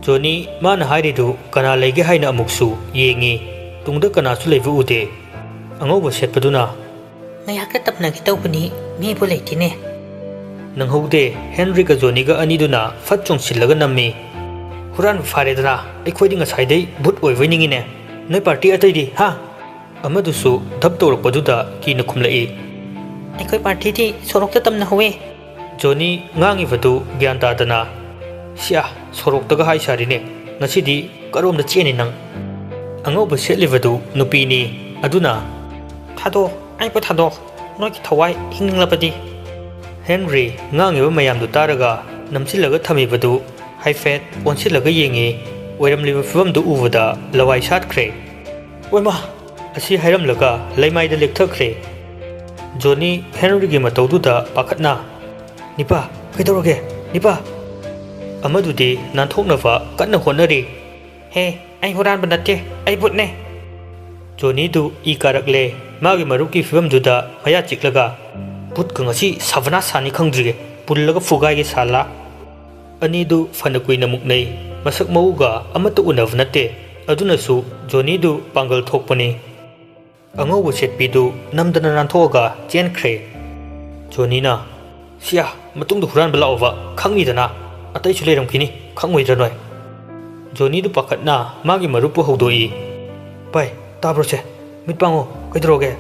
ꯖꯣꯅꯤ ꯃꯥꯅ ꯍꯥꯏꯔꯤꯗꯨ ꯀꯅꯥ ꯂꯩꯒꯦ ꯍꯥꯏꯅ ꯑꯃꯨꯛꯁꯨ ꯌꯦꯡꯉꯤ꯫ ꯇꯨꯡꯗ ꯀꯅꯥꯁꯨ ꯂꯩꯕ ꯎꯗꯦ꯫ ꯑꯉꯧꯕ ꯁꯦꯠꯄꯗꯨꯅ, "ꯉꯥꯏꯍꯥꯛꯇ ꯇꯞꯅꯒꯦ ꯇꯧꯕꯅꯤ, ꯃꯤꯕꯨ ꯂꯩꯇꯦꯅꯦ"꯫ ꯅꯪꯍꯧꯗꯦ, ꯍꯦꯟꯔꯤꯒ ꯖꯣꯅꯤꯒ ꯑꯅꯤꯗꯨꯅ ꯐꯠ ꯆꯣꯡꯁꯤꯜꯂꯒ ꯅꯝꯃꯤ꯫ "ꯍꯨꯔꯥꯟꯕ ꯐꯥꯔꯦꯗꯅ, ꯑꯩꯈꯣꯏꯗꯤ ꯉꯁꯥꯏꯗꯩ ꯚꯨꯠ ꯑꯣꯏꯕꯣꯏ ꯅꯤꯡꯉꯤꯅꯦ꯫ ꯅꯣꯏ ꯄꯥꯔꯇꯤ ꯑꯇꯩꯗꯤ, ꯍꯥ?" ꯑꯃꯗꯨꯁꯨ ꯙꯞ ꯇꯧꯔꯛꯄꯗꯨꯗ ꯀꯤꯅ ꯈꯨꯝꯂꯛꯏ꯫ "ꯑꯩꯈꯣꯏ ꯄꯥꯔꯇꯤꯗꯤ ꯁꯣꯔꯣꯛꯇ ꯇꯝꯅꯍꯧꯋꯦ"꯫ ꯖꯣꯅꯤ ꯉꯥꯡꯉꯤꯕꯗꯨ ꯒ꯭ꯌꯥꯟ ꯇꯥꯗꯅ, "ꯁꯤꯌꯥ, ꯁꯣꯔꯣꯛꯇꯒ ꯍꯥꯏ ꯁꯥꯔꯤꯅꯦ, ꯉꯁꯤꯗꯤ ꯀꯔꯣꯝꯗ ꯆꯦꯟꯅꯤ ꯅꯪ?" ꯑꯉꯧꯕ ꯁꯦꯠꯂꯤꯕꯗꯨ ꯅꯨꯄꯤꯅꯤ, ꯑꯗꯨꯅ, "ꯊꯥꯗꯣꯛ, ꯑꯩꯕꯨ ꯊꯥꯗꯣꯛ, ꯅꯣꯏꯒꯤ ꯊꯋꯥꯏ ꯍꯤꯡꯅꯤꯡꯂꯕꯗꯤ"꯫ ꯍꯦꯟꯔꯤ ꯉꯥꯡꯉꯤꯕ ꯃꯌꯥꯝꯗꯨ ꯇꯥꯔꯒ ꯅꯝꯁꯤꯜꯂꯒ ꯊꯝꯃꯤꯕꯗꯨ ꯍꯥꯏꯐꯦꯠ ꯑꯣꯟꯁꯤꯜꯂꯒ ꯌꯦꯡꯉꯤ꯫ ꯑꯣꯏꯔꯝꯂꯤꯕ ꯐꯤꯕꯝꯗꯨ ꯎꯕꯗ ꯂꯋꯥꯏ ꯁꯥꯠꯈ꯭ꯔꯦ꯫ "ꯑꯣꯏꯃꯥ!" ꯑꯁꯤ ꯍꯥꯏꯔꯝꯂꯒ ꯂꯩꯃꯥꯏꯗ ꯂꯦꯛꯊꯈ꯭ꯔꯦ꯫ ꯖꯣꯅꯤ ꯍꯦꯟꯔꯤꯒꯤ ꯃꯇꯧꯗꯨꯗ ꯄꯥꯈꯠꯅ, "ꯅꯤꯄꯥ, ꯀꯩꯗꯧꯔꯒꯦ? ꯅꯤꯄꯥ!" ꯑꯃꯗꯨꯗꯤ ꯅꯥꯟꯊꯣꯛꯅꯕ ꯀꯟꯅ ꯍꯣꯠꯅꯔꯤ꯫ "ꯍꯦ, ꯑꯩ ꯍꯨꯔꯥꯟꯕ ꯅꯠꯇꯦ, ꯑꯩ ꯚꯨꯠꯅꯦ!" ꯖꯣꯅꯤꯗꯨ ꯏ ꯀꯥꯔꯛꯂꯦ꯫ ꯃꯥꯒꯤ ꯃꯔꯨꯞꯀꯤ ꯐꯤꯕꯝꯗꯨꯗ ꯃꯌꯥ ꯆꯤꯛꯂꯒ, "ꯚꯨꯠꯀ ꯉꯁꯤ ꯁꯥꯕꯅꯥ ꯁꯥꯅꯤ ꯈꯪꯗ꯭ꯔꯤꯒꯦ, ꯄꯨꯜꯂꯒ ꯐꯨꯒꯥꯏꯒꯦ ꯁꯥꯂꯥ!" ꯑꯅꯤꯗꯨ ꯐꯅ ꯀꯨꯏꯅ ꯃꯨꯛꯅꯩ꯫ ꯃꯁꯛ ꯃꯎꯒ ꯑꯃꯠꯇ ꯎꯅꯕ ꯅꯠꯇꯦ꯫ ꯑꯗꯨꯅꯁꯨ ꯖꯣꯅꯤꯗꯨ ꯄꯥꯡꯒꯜ ꯊꯣꯛꯄꯅꯤ꯫ ꯑꯉꯧꯕ ꯁꯦꯠꯄꯤꯗꯨ ꯅꯝꯗꯅ ꯅꯥꯟꯊꯣꯛꯑꯒ ꯆꯦꯟꯈ꯭ꯔꯦ꯫ ꯖꯣꯅꯤꯅ, "ꯁꯤꯌꯥ, ꯃꯇꯨꯡꯗ ꯍꯨꯔꯥꯟꯕ ꯂꯥꯛꯑꯣꯕ, ꯈꯪꯅꯤꯗꯅ, ꯑꯇꯩꯁꯨ ꯂꯩꯔꯝꯈꯤꯅꯤ, ꯈꯪꯉꯣꯏꯗ꯭ꯔ ꯅꯣꯏ?" ꯖꯣꯅꯤꯗꯨ ꯄꯥꯈꯠꯅ ꯃꯥꯒꯤ ꯃꯔꯨꯞꯄꯨ ꯍꯧꯗꯣꯛꯏ꯫ "ꯚꯥꯏ, ꯇꯥꯕ꯭ꯔꯣꯁꯦ? ꯃꯤꯠ ꯄꯥꯡꯉꯣ, ꯀꯩꯗꯧꯔꯒꯦ?"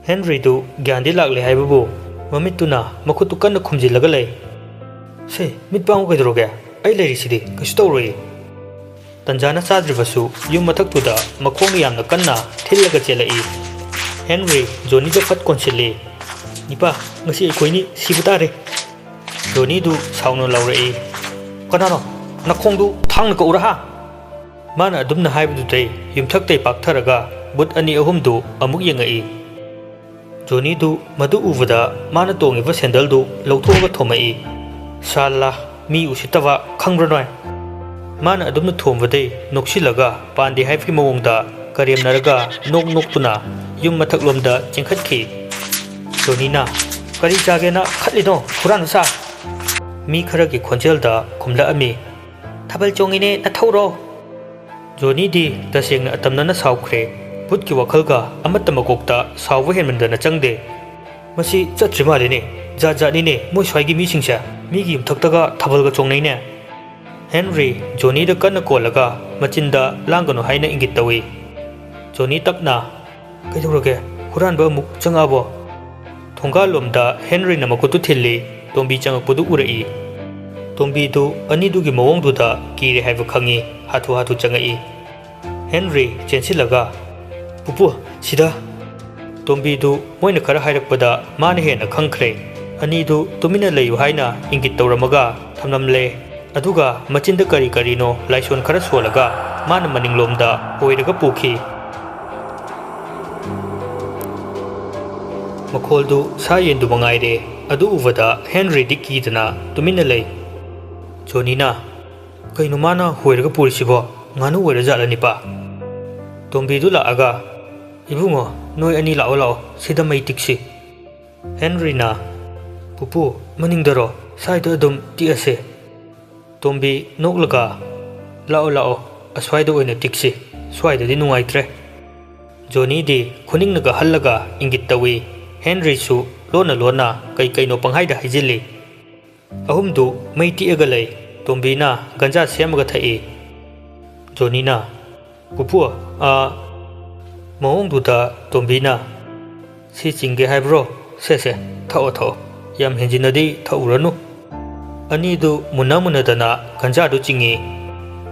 ꯍꯦꯟꯔꯤꯗꯨ ꯒ꯭ꯌꯥꯟꯗꯤ ꯂꯥꯛꯂꯦ ꯍꯥꯏꯕꯕꯨ ꯃꯃꯤꯠꯇꯨꯅ ꯃꯈꯨꯠꯇꯨ ꯀꯟꯅ ꯈꯨꯝꯖꯤꯜꯂꯒ ꯂꯩ꯫ "ꯁꯦ, ꯃꯤꯠ ꯄꯥꯡꯉꯨ ꯀꯩꯗꯧꯔꯒꯦ? ꯑꯩ ꯂꯩꯔꯤꯁꯤꯗꯤ, ꯀꯩꯁꯨ ꯇꯧꯔꯣꯏꯌꯦ"꯫ ꯇꯟꯖꯥꯅ ꯆꯥꯗ꯭ꯔꯤꯕꯁꯨ ꯌꯨꯝ ꯃꯊꯛꯇꯨꯗ ꯃꯈꯣꯡꯅ ꯌꯥꯝꯅ ꯀꯟꯅ ꯊꯤꯜꯂꯒ ꯆꯦꯜꯂꯛꯏ꯫ ꯍꯦꯟꯔꯤ ꯖꯣꯅꯤꯗ ꯐꯠ ꯀꯣꯟꯁꯤꯜꯂꯤ꯫ "ꯅꯤꯄꯥ, ꯉꯁꯤ ꯑꯩꯈꯣꯏꯅꯤ ꯁꯤꯕ ꯇꯥꯔꯦ"꯫ ꯖꯣꯅꯤꯗꯨ ꯁꯥꯎꯅ ꯂꯥꯎꯔꯛꯏ꯫ "ꯀꯅꯥꯅꯣ? ꯅꯈꯣꯡꯗꯨ ꯊꯥꯡꯅ ꯀꯛꯎꯔꯥ ꯍꯥ?" ꯃꯥꯅ ꯑꯗꯨꯝꯅ ꯍꯥꯏꯕꯗꯨꯗꯩ ꯌꯨꯝꯊꯛꯇꯩ ꯄꯥꯛꯊꯔꯒ ꯕꯨꯠ ꯑꯅꯤ ꯑꯍꯨꯝꯗꯨ ꯑꯃꯨꯛ ꯌꯦꯡꯉꯛꯏ꯫ ꯖꯣꯅꯤꯗꯨ ꯃꯗꯨ ꯎꯕꯗ ꯃꯥꯅ ꯇꯣꯡꯉꯤꯕ ꯁꯦꯟꯗꯜꯗꯨ ꯂꯧꯊꯣꯛꯑꯒ ꯊꯣꯝꯃꯛꯏ꯫ "ꯁꯥꯂꯥ, ꯃꯤ ꯎꯁꯤꯠꯇꯕ, ꯈꯪꯕ꯭ꯔꯥ ꯅꯣꯏ?" ꯃꯥꯅ ꯑꯗꯨꯝꯅ ꯊꯣꯝꯕꯗꯩ ꯅꯣꯛꯁꯤꯜꯂꯒ ꯄꯥꯟꯗꯦ ꯍꯥꯏꯕꯒꯤ ꯃꯑꯣꯡꯗ ꯀꯔꯦꯝꯅꯔꯒ ꯅꯣꯛ ꯅꯣꯛꯇꯨꯅ ꯌꯨꯝ ꯃꯊꯛꯂꯣꯝꯗ ꯆꯦꯟꯈꯠꯈꯤ꯫ ꯖꯣꯅꯤꯅ, "ꯀꯔꯤ ꯆꯥꯒꯦꯅ ꯈꯠꯂꯤꯅꯣ, ꯍꯨꯔꯥꯟꯕ ꯁꯥ?" ꯃꯤ ꯈꯔꯒꯤ ꯈꯣꯟꯖꯦꯜꯗ ꯈꯨꯝꯂꯛꯑꯝꯃꯤ, "ꯊꯥꯕꯜ ꯆꯣꯡꯉꯤꯅꯦ, ꯅꯊꯧꯔꯣ?" ꯖꯣꯅꯤꯗꯤ ꯇꯁꯦꯡꯅ ꯑꯇꯝꯅꯅ ꯁꯥꯎꯈ꯭ꯔꯦ꯫ ꯕꯨꯠꯀꯤ ꯋꯥꯈꯜꯒ ꯑꯃꯠꯇ ꯃꯀꯣꯛꯇ ꯁꯥꯎꯕ ꯍꯦꯟꯃꯟꯗꯅ ꯆꯪꯗꯦ꯫ "ꯃꯁꯤ ꯆꯠꯇ꯭ꯔꯤ ꯃꯥꯜꯂꯤꯅꯦ꯫ ꯖꯥꯠ ꯖꯥꯠꯅꯤꯅꯦ ꯃꯣꯏ ꯁ꯭ꯋꯥꯏꯒꯤ ꯃꯤꯁꯤꯡꯁꯦ꯫ ꯃꯤꯒꯤ ꯌꯨꯝꯊꯛꯇꯒ ꯊꯥꯕꯜꯒ ꯆꯣꯡꯅꯩꯅꯦ꯫" ꯍꯦꯟꯔꯤ ꯖꯣꯅꯤꯗ ꯀꯟꯅ ꯀꯣꯜꯂꯒ ꯃꯆꯤꯟꯗ "ꯂꯥꯡꯒꯅꯨ" ꯍꯥꯏꯅ ꯏꯪꯒꯤꯠ ꯇꯧꯏ꯫ ꯖꯣꯅꯤ ꯇꯞꯅ, "ꯀꯩꯗꯧꯔꯒꯦ? ꯍꯨꯔꯥꯟꯕ ꯑꯃꯨꯛ ꯆꯪꯉꯛꯑꯕꯣ?" ꯊꯣꯡꯒꯥꯜꯂꯣꯝꯗ ꯍꯦꯟꯔꯤꯅ ꯃꯈꯨꯠꯇꯨ ꯊꯤꯜꯂꯤ꯫ ꯇꯣꯝꯕꯤ ꯆꯪꯉꯛꯄꯗꯨ ꯎꯔꯛꯏ꯫ ꯇꯣꯝꯕꯤꯗꯨ ꯑꯅꯤꯗꯨꯒꯤ ꯃꯑꯣꯡꯗꯨꯗ ꯀꯤꯔꯦ ꯍꯥꯏꯕ ꯈꯪꯉꯤ꯫ ꯍꯥꯊꯨ ꯍꯥꯊꯨ ꯆꯪꯉꯛꯏ꯫ ꯍꯦꯟꯔꯤ ꯆꯦꯟꯁꯤꯜꯂꯒ, "ꯄꯨꯄꯨ, ꯁꯤꯗ!" ꯇꯣꯝꯕꯤꯗꯨ ꯃꯣꯏꯅ ꯈꯔ ꯍꯥꯏꯔꯛꯄꯗ ꯃꯥꯅ ꯍꯦꯟꯅ ꯈꯪꯈ꯭ꯔꯦ꯫ ꯑꯅꯤꯗꯨ ꯇꯨꯃꯤꯟꯅ ꯂꯩꯌꯨ ꯍꯥꯏꯅ ꯏꯪꯒꯤꯠ ꯇꯧꯔꯝꯃꯒ ꯊꯝꯂꯝꯂꯦ꯫ ꯑꯗꯨꯒ ꯃꯆꯤꯟꯗ ꯀꯔꯤ ꯀꯔꯤꯅꯣ ꯂꯥꯏꯁꯣꯟ ꯈꯔ ꯁꯣꯜꯂꯒ ꯃꯥꯅ ꯃꯅꯤꯡꯂꯣꯝꯗ ꯍꯣꯏꯔꯒ ꯄꯨꯈꯤ꯫ ꯃꯈꯣꯜꯗꯨ ꯁꯥ ꯌꯦꯟꯗꯨ ꯃꯉꯥꯏꯔꯦ꯫ ꯑꯗꯨ ꯎꯕꯗ ꯍꯦꯟꯔꯤꯗꯤ ꯀꯤꯗꯅ ꯇꯨꯃꯤꯟꯅ ꯂꯩ꯫ ꯖꯣꯅꯤꯅ, "ꯀꯩꯅꯣ ꯃꯥꯅ ꯍꯣꯏꯔꯒ ꯄꯨꯔꯤꯁꯤꯕꯣ? ꯉꯥꯅꯨ ꯑꯣꯏꯔ ꯖꯥꯠꯂꯅꯤꯄꯥ?" ꯇꯣꯝꯕꯤꯗꯨ ꯂꯥꯛꯑꯒ, "ꯏꯕꯨꯡꯉꯣ, ꯅꯣꯏ ꯑꯅꯤ ꯂꯥꯛꯑꯣ ꯂꯥꯛꯑꯣ, ꯁꯤꯗ ꯃꯩ ꯇꯤꯛꯁꯤ꯫" ꯍꯦꯟꯔꯤꯅ, "ꯄꯨꯄꯨ, ꯃꯅꯤꯡꯗꯔꯣ, ꯁ꯭ꯋꯥꯏꯗ ꯑꯗꯨꯝ ꯇꯤꯛꯑꯁꯦ꯫" ꯇꯣꯝꯕꯤ ꯅꯣꯛꯂꯒ, "ꯂꯥꯛꯑꯣ ꯂꯥꯛꯑꯣ, ꯑꯁ꯭ꯋꯥꯏꯗ ꯑꯣꯏꯅ ꯇꯤꯛꯁꯤ, ꯁ꯭ꯋꯥꯏꯗꯗꯤ ꯅꯨꯡꯉꯥꯏꯇ꯭ꯔꯦ꯫" ꯖꯣꯅꯤꯗꯤ ꯈꯨꯅꯤꯡꯅꯒ ꯍꯜꯂꯒ ꯏꯪꯒꯤꯠ ꯇꯧꯏ꯫ ꯍꯦꯟꯔꯤꯁꯨ ꯂꯣꯟꯅ ꯂꯣꯟꯅ ꯀꯩ ꯀꯩꯅꯣ ꯄꯪꯍꯥꯏꯗ ꯍꯥꯏꯖꯤꯜꯂꯤ꯫ ꯑꯍꯨꯝꯗꯨ ꯃꯩ ꯇꯤꯛꯑꯒ ꯂꯩ꯫ ꯇꯣꯝꯕꯤꯅ ꯒꯟꯖꯥ ꯁꯦꯝꯃꯒ ꯊꯛꯏ꯫ ꯖꯣꯅꯤꯅ, "ꯄꯨꯄꯨ, ꯑꯥ," ꯃꯑꯣꯡꯗꯨꯗ ꯇꯣꯝꯕꯤꯅ, "ꯁꯤ ꯆꯤꯡꯒꯦ ꯍꯥꯏꯕ꯭ꯔꯣ? ꯁꯦ, ꯁꯦ, ꯊꯛꯑꯣ, ꯊꯛꯑꯣ꯫ ꯌꯥꯝ ꯍꯦꯟꯖꯤꯟꯅꯗꯤ ꯊꯛꯎꯔꯅꯨ꯫" ꯑꯅꯤꯗꯨ ꯃꯨꯟꯅ ꯃꯨꯟꯅꯗꯅ ꯒꯟꯖꯥꯗꯨ ꯆꯤꯡꯏ꯫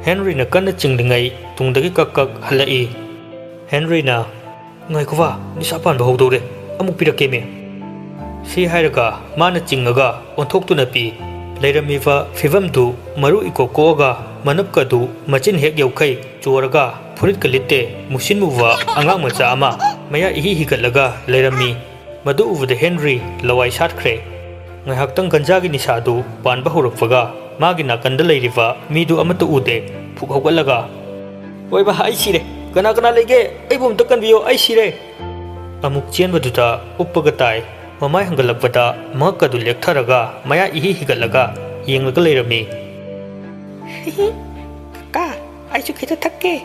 ꯍꯦꯟꯔꯤꯅ ꯀꯟꯅ ꯆꯤꯡꯂꯤꯉꯩ ꯇꯨꯡꯗꯒꯤ ꯀꯛ ꯀꯛ ꯍꯜꯂꯛꯏ꯫ ꯍꯦꯟꯔꯤꯅ, "ꯉꯥꯏꯈꯣꯕ, ꯅꯤꯁꯥ ꯄꯥꯟꯕ ꯍꯧꯗꯧꯔꯦ, ꯑꯃꯨꯛ ꯄꯤꯔꯛꯀꯦꯃꯦ꯫" ꯁꯤ ꯍꯥꯏꯔꯒ ꯃꯥꯅ ꯆꯤꯡꯉꯒ ꯑꯣꯟꯊꯣꯛꯇꯨꯅ ꯄꯤ꯫ ꯂꯩꯔꯝꯃꯤꯕ ꯐꯤꯚꯝꯗꯨ ꯃꯔꯨ ꯏꯀꯣꯛ ꯀꯣꯛꯑꯒ ꯃꯅꯞꯀꯗꯨ ꯃꯆꯤꯟ ꯍꯦꯛ ꯌꯧꯈꯩ ꯆꯣꯔꯒ ꯐꯨꯔꯤꯠꯀ ꯂꯤꯠꯇꯦ ꯃꯨꯁꯤꯟ ꯃꯨꯕ ꯑꯉꯥꯡ ꯃꯆꯥ ꯑꯃ ꯃꯌꯥ ꯏꯍꯤ ꯍꯤꯒꯠꯂꯒ ꯂꯩꯔꯝꯃꯤ꯫ ꯃꯗꯨ ꯎꯕꯗ ꯍꯦꯟꯔꯤ ꯂꯋꯥꯏ ꯁꯥꯠꯈ꯭ꯔꯦ꯫ ꯉꯥꯏꯍꯥꯛꯇꯪ ꯒꯟꯖꯥꯒꯤ ꯅꯤꯁꯥꯗꯨ ꯄꯥꯟꯕ ꯍꯧꯔꯛꯄꯒ ꯃꯥꯒꯤ ꯅꯥꯀꯟꯗ ꯂꯩꯔꯤꯕ ꯃꯤꯗꯨ ꯑꯃꯠꯇ ꯎꯗꯦ꯫ ꯐꯨꯛ ꯍꯧꯒꯠꯂꯒ, "ꯑꯣꯏꯕ, ꯑꯩ ꯁꯤꯔꯦ! ꯀꯅꯥ ꯀꯅꯥ ꯂꯩꯒꯦ? ꯑꯩꯕꯨ ꯑꯝꯇ ꯀꯟꯕꯤꯌꯣ, ꯑꯩ ꯁꯤꯔꯦ!" ꯑꯃꯨꯛ ꯆꯦꯟꯕꯗꯨꯗ ꯎꯞꯄꯒ ꯇꯥꯏ꯫ ꯃꯃꯥꯏ ꯍꯪꯒꯠꯂꯛꯄꯗ ꯃꯉꯛꯀꯗꯨ ꯂꯦꯛꯊꯔꯒ ꯃꯌꯥ ꯏꯍꯤ ꯍꯤꯒꯠꯂꯒ ꯌꯦꯡꯂꯒ ꯂꯩꯔꯝꯃꯤ꯫ "ꯀꯀꯥ, ꯑꯩꯁꯨ ꯈꯤꯇ ꯊꯛꯀꯦ!"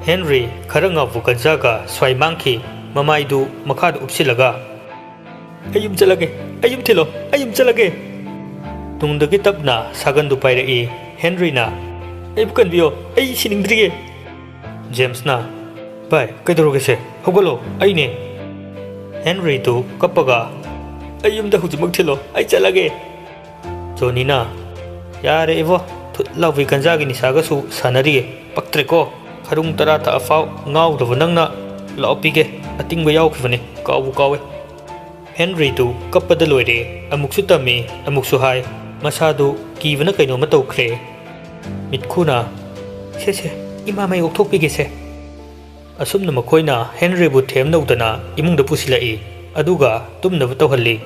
ꯍꯦꯟꯔꯤ ꯈꯔ ꯉꯥꯎꯕ ꯒꯟꯖꯥꯒ ꯁ꯭ꯋꯥꯏ ꯃꯥꯡꯈꯤ꯫ ꯃꯃꯥꯏꯗꯨ ꯃꯈꯥꯗ ꯎꯞꯁꯤꯜꯂꯒ, "ꯑꯩ ꯌꯨꯝ ꯆꯠꯂꯒꯦ, ꯑꯩ ꯌꯨꯝ ꯊꯤꯜꯂꯣ, ꯑꯩ ꯌꯨꯝ ꯆꯠꯂꯒꯦ!" ꯇꯨꯡꯗꯒꯤ ꯇꯞꯅ ꯁꯥꯒꯟꯗꯨ ꯄꯥꯏꯔꯛꯏ꯫ ꯍꯦꯟꯔꯤꯅ, "ꯑꯩꯕꯨ ꯀꯟꯕꯤꯌꯣ, ꯑꯩ ꯁꯤꯅꯤꯡꯗ꯭ꯔꯤꯌꯦ!" ꯖꯦꯝꯁꯅ, "ꯚꯥꯏ, ꯀꯩꯗꯧꯔꯒꯦꯁꯦ? ꯍꯧꯒꯠꯂꯣ, ꯑꯩꯅꯦ!" ꯍꯦꯟꯔꯤꯗꯨ ꯀꯞꯄꯒ, "ꯑꯩ ꯌꯨꯝꯗ ꯍꯧꯖꯤꯛꯃꯛ ꯊꯤꯜꯂꯣ, ꯑꯩ ꯆꯠꯂꯒꯦ!" ꯖꯣꯅꯤꯅ, "ꯌꯥꯔꯦ ꯏꯕꯣ, ꯊꯨꯠ ꯂꯥꯎꯕꯤ ꯒꯟꯖꯥꯒꯤ ꯅꯤꯁꯥꯒꯁꯨ ꯁꯥꯟꯅꯔꯤꯌꯦ, ꯄꯛꯇ꯭ꯔꯦꯀꯣ꯫ ꯈꯔꯨꯡ ꯇꯔꯥ ꯊꯛꯑꯐꯥꯎ ꯉꯥꯎꯗꯕ ꯅꯪꯅ꯫ ꯂꯥꯛꯑꯣ ꯄꯤꯒꯦ, ꯑꯇꯤꯡꯕ ꯌꯥꯎꯈꯤꯕꯅꯦ, ꯀꯥꯎꯕꯨ ꯀꯥꯎꯋꯦ!" ꯍꯦꯟꯔꯤꯗꯨ ꯀꯞꯄꯗ ꯂꯣꯏꯔꯦ꯫ ꯑꯃꯨꯛꯁꯨ ꯇꯝꯃꯤ, ꯑꯃꯨꯛꯁꯨ ꯍꯥꯏ꯫ ꯃꯁꯥꯗꯨ ꯀꯤꯕꯅ ꯀꯩꯅꯣꯝꯃ ꯇꯧꯈ꯭ꯔꯦ꯫ ꯃꯤꯠꯈꯨꯅ, "ꯁꯦ ꯁꯦ, ꯏꯃꯥ ꯃꯩ ꯑꯣꯛꯊꯣꯛꯄꯤꯒꯦꯁꯦ!" ꯑꯁꯨꯝꯅ ꯃꯈꯣꯏꯅ ꯍꯦꯟꯔꯤꯕꯨ ꯊꯦꯝꯅꯧꯗꯅ ꯏꯃꯨꯡꯗ ꯄꯨꯁꯤꯜꯂꯛꯏ, ꯑꯗꯨꯒ ꯇꯨꯝꯅꯕ ꯇꯧꯍꯜꯂꯤ꯫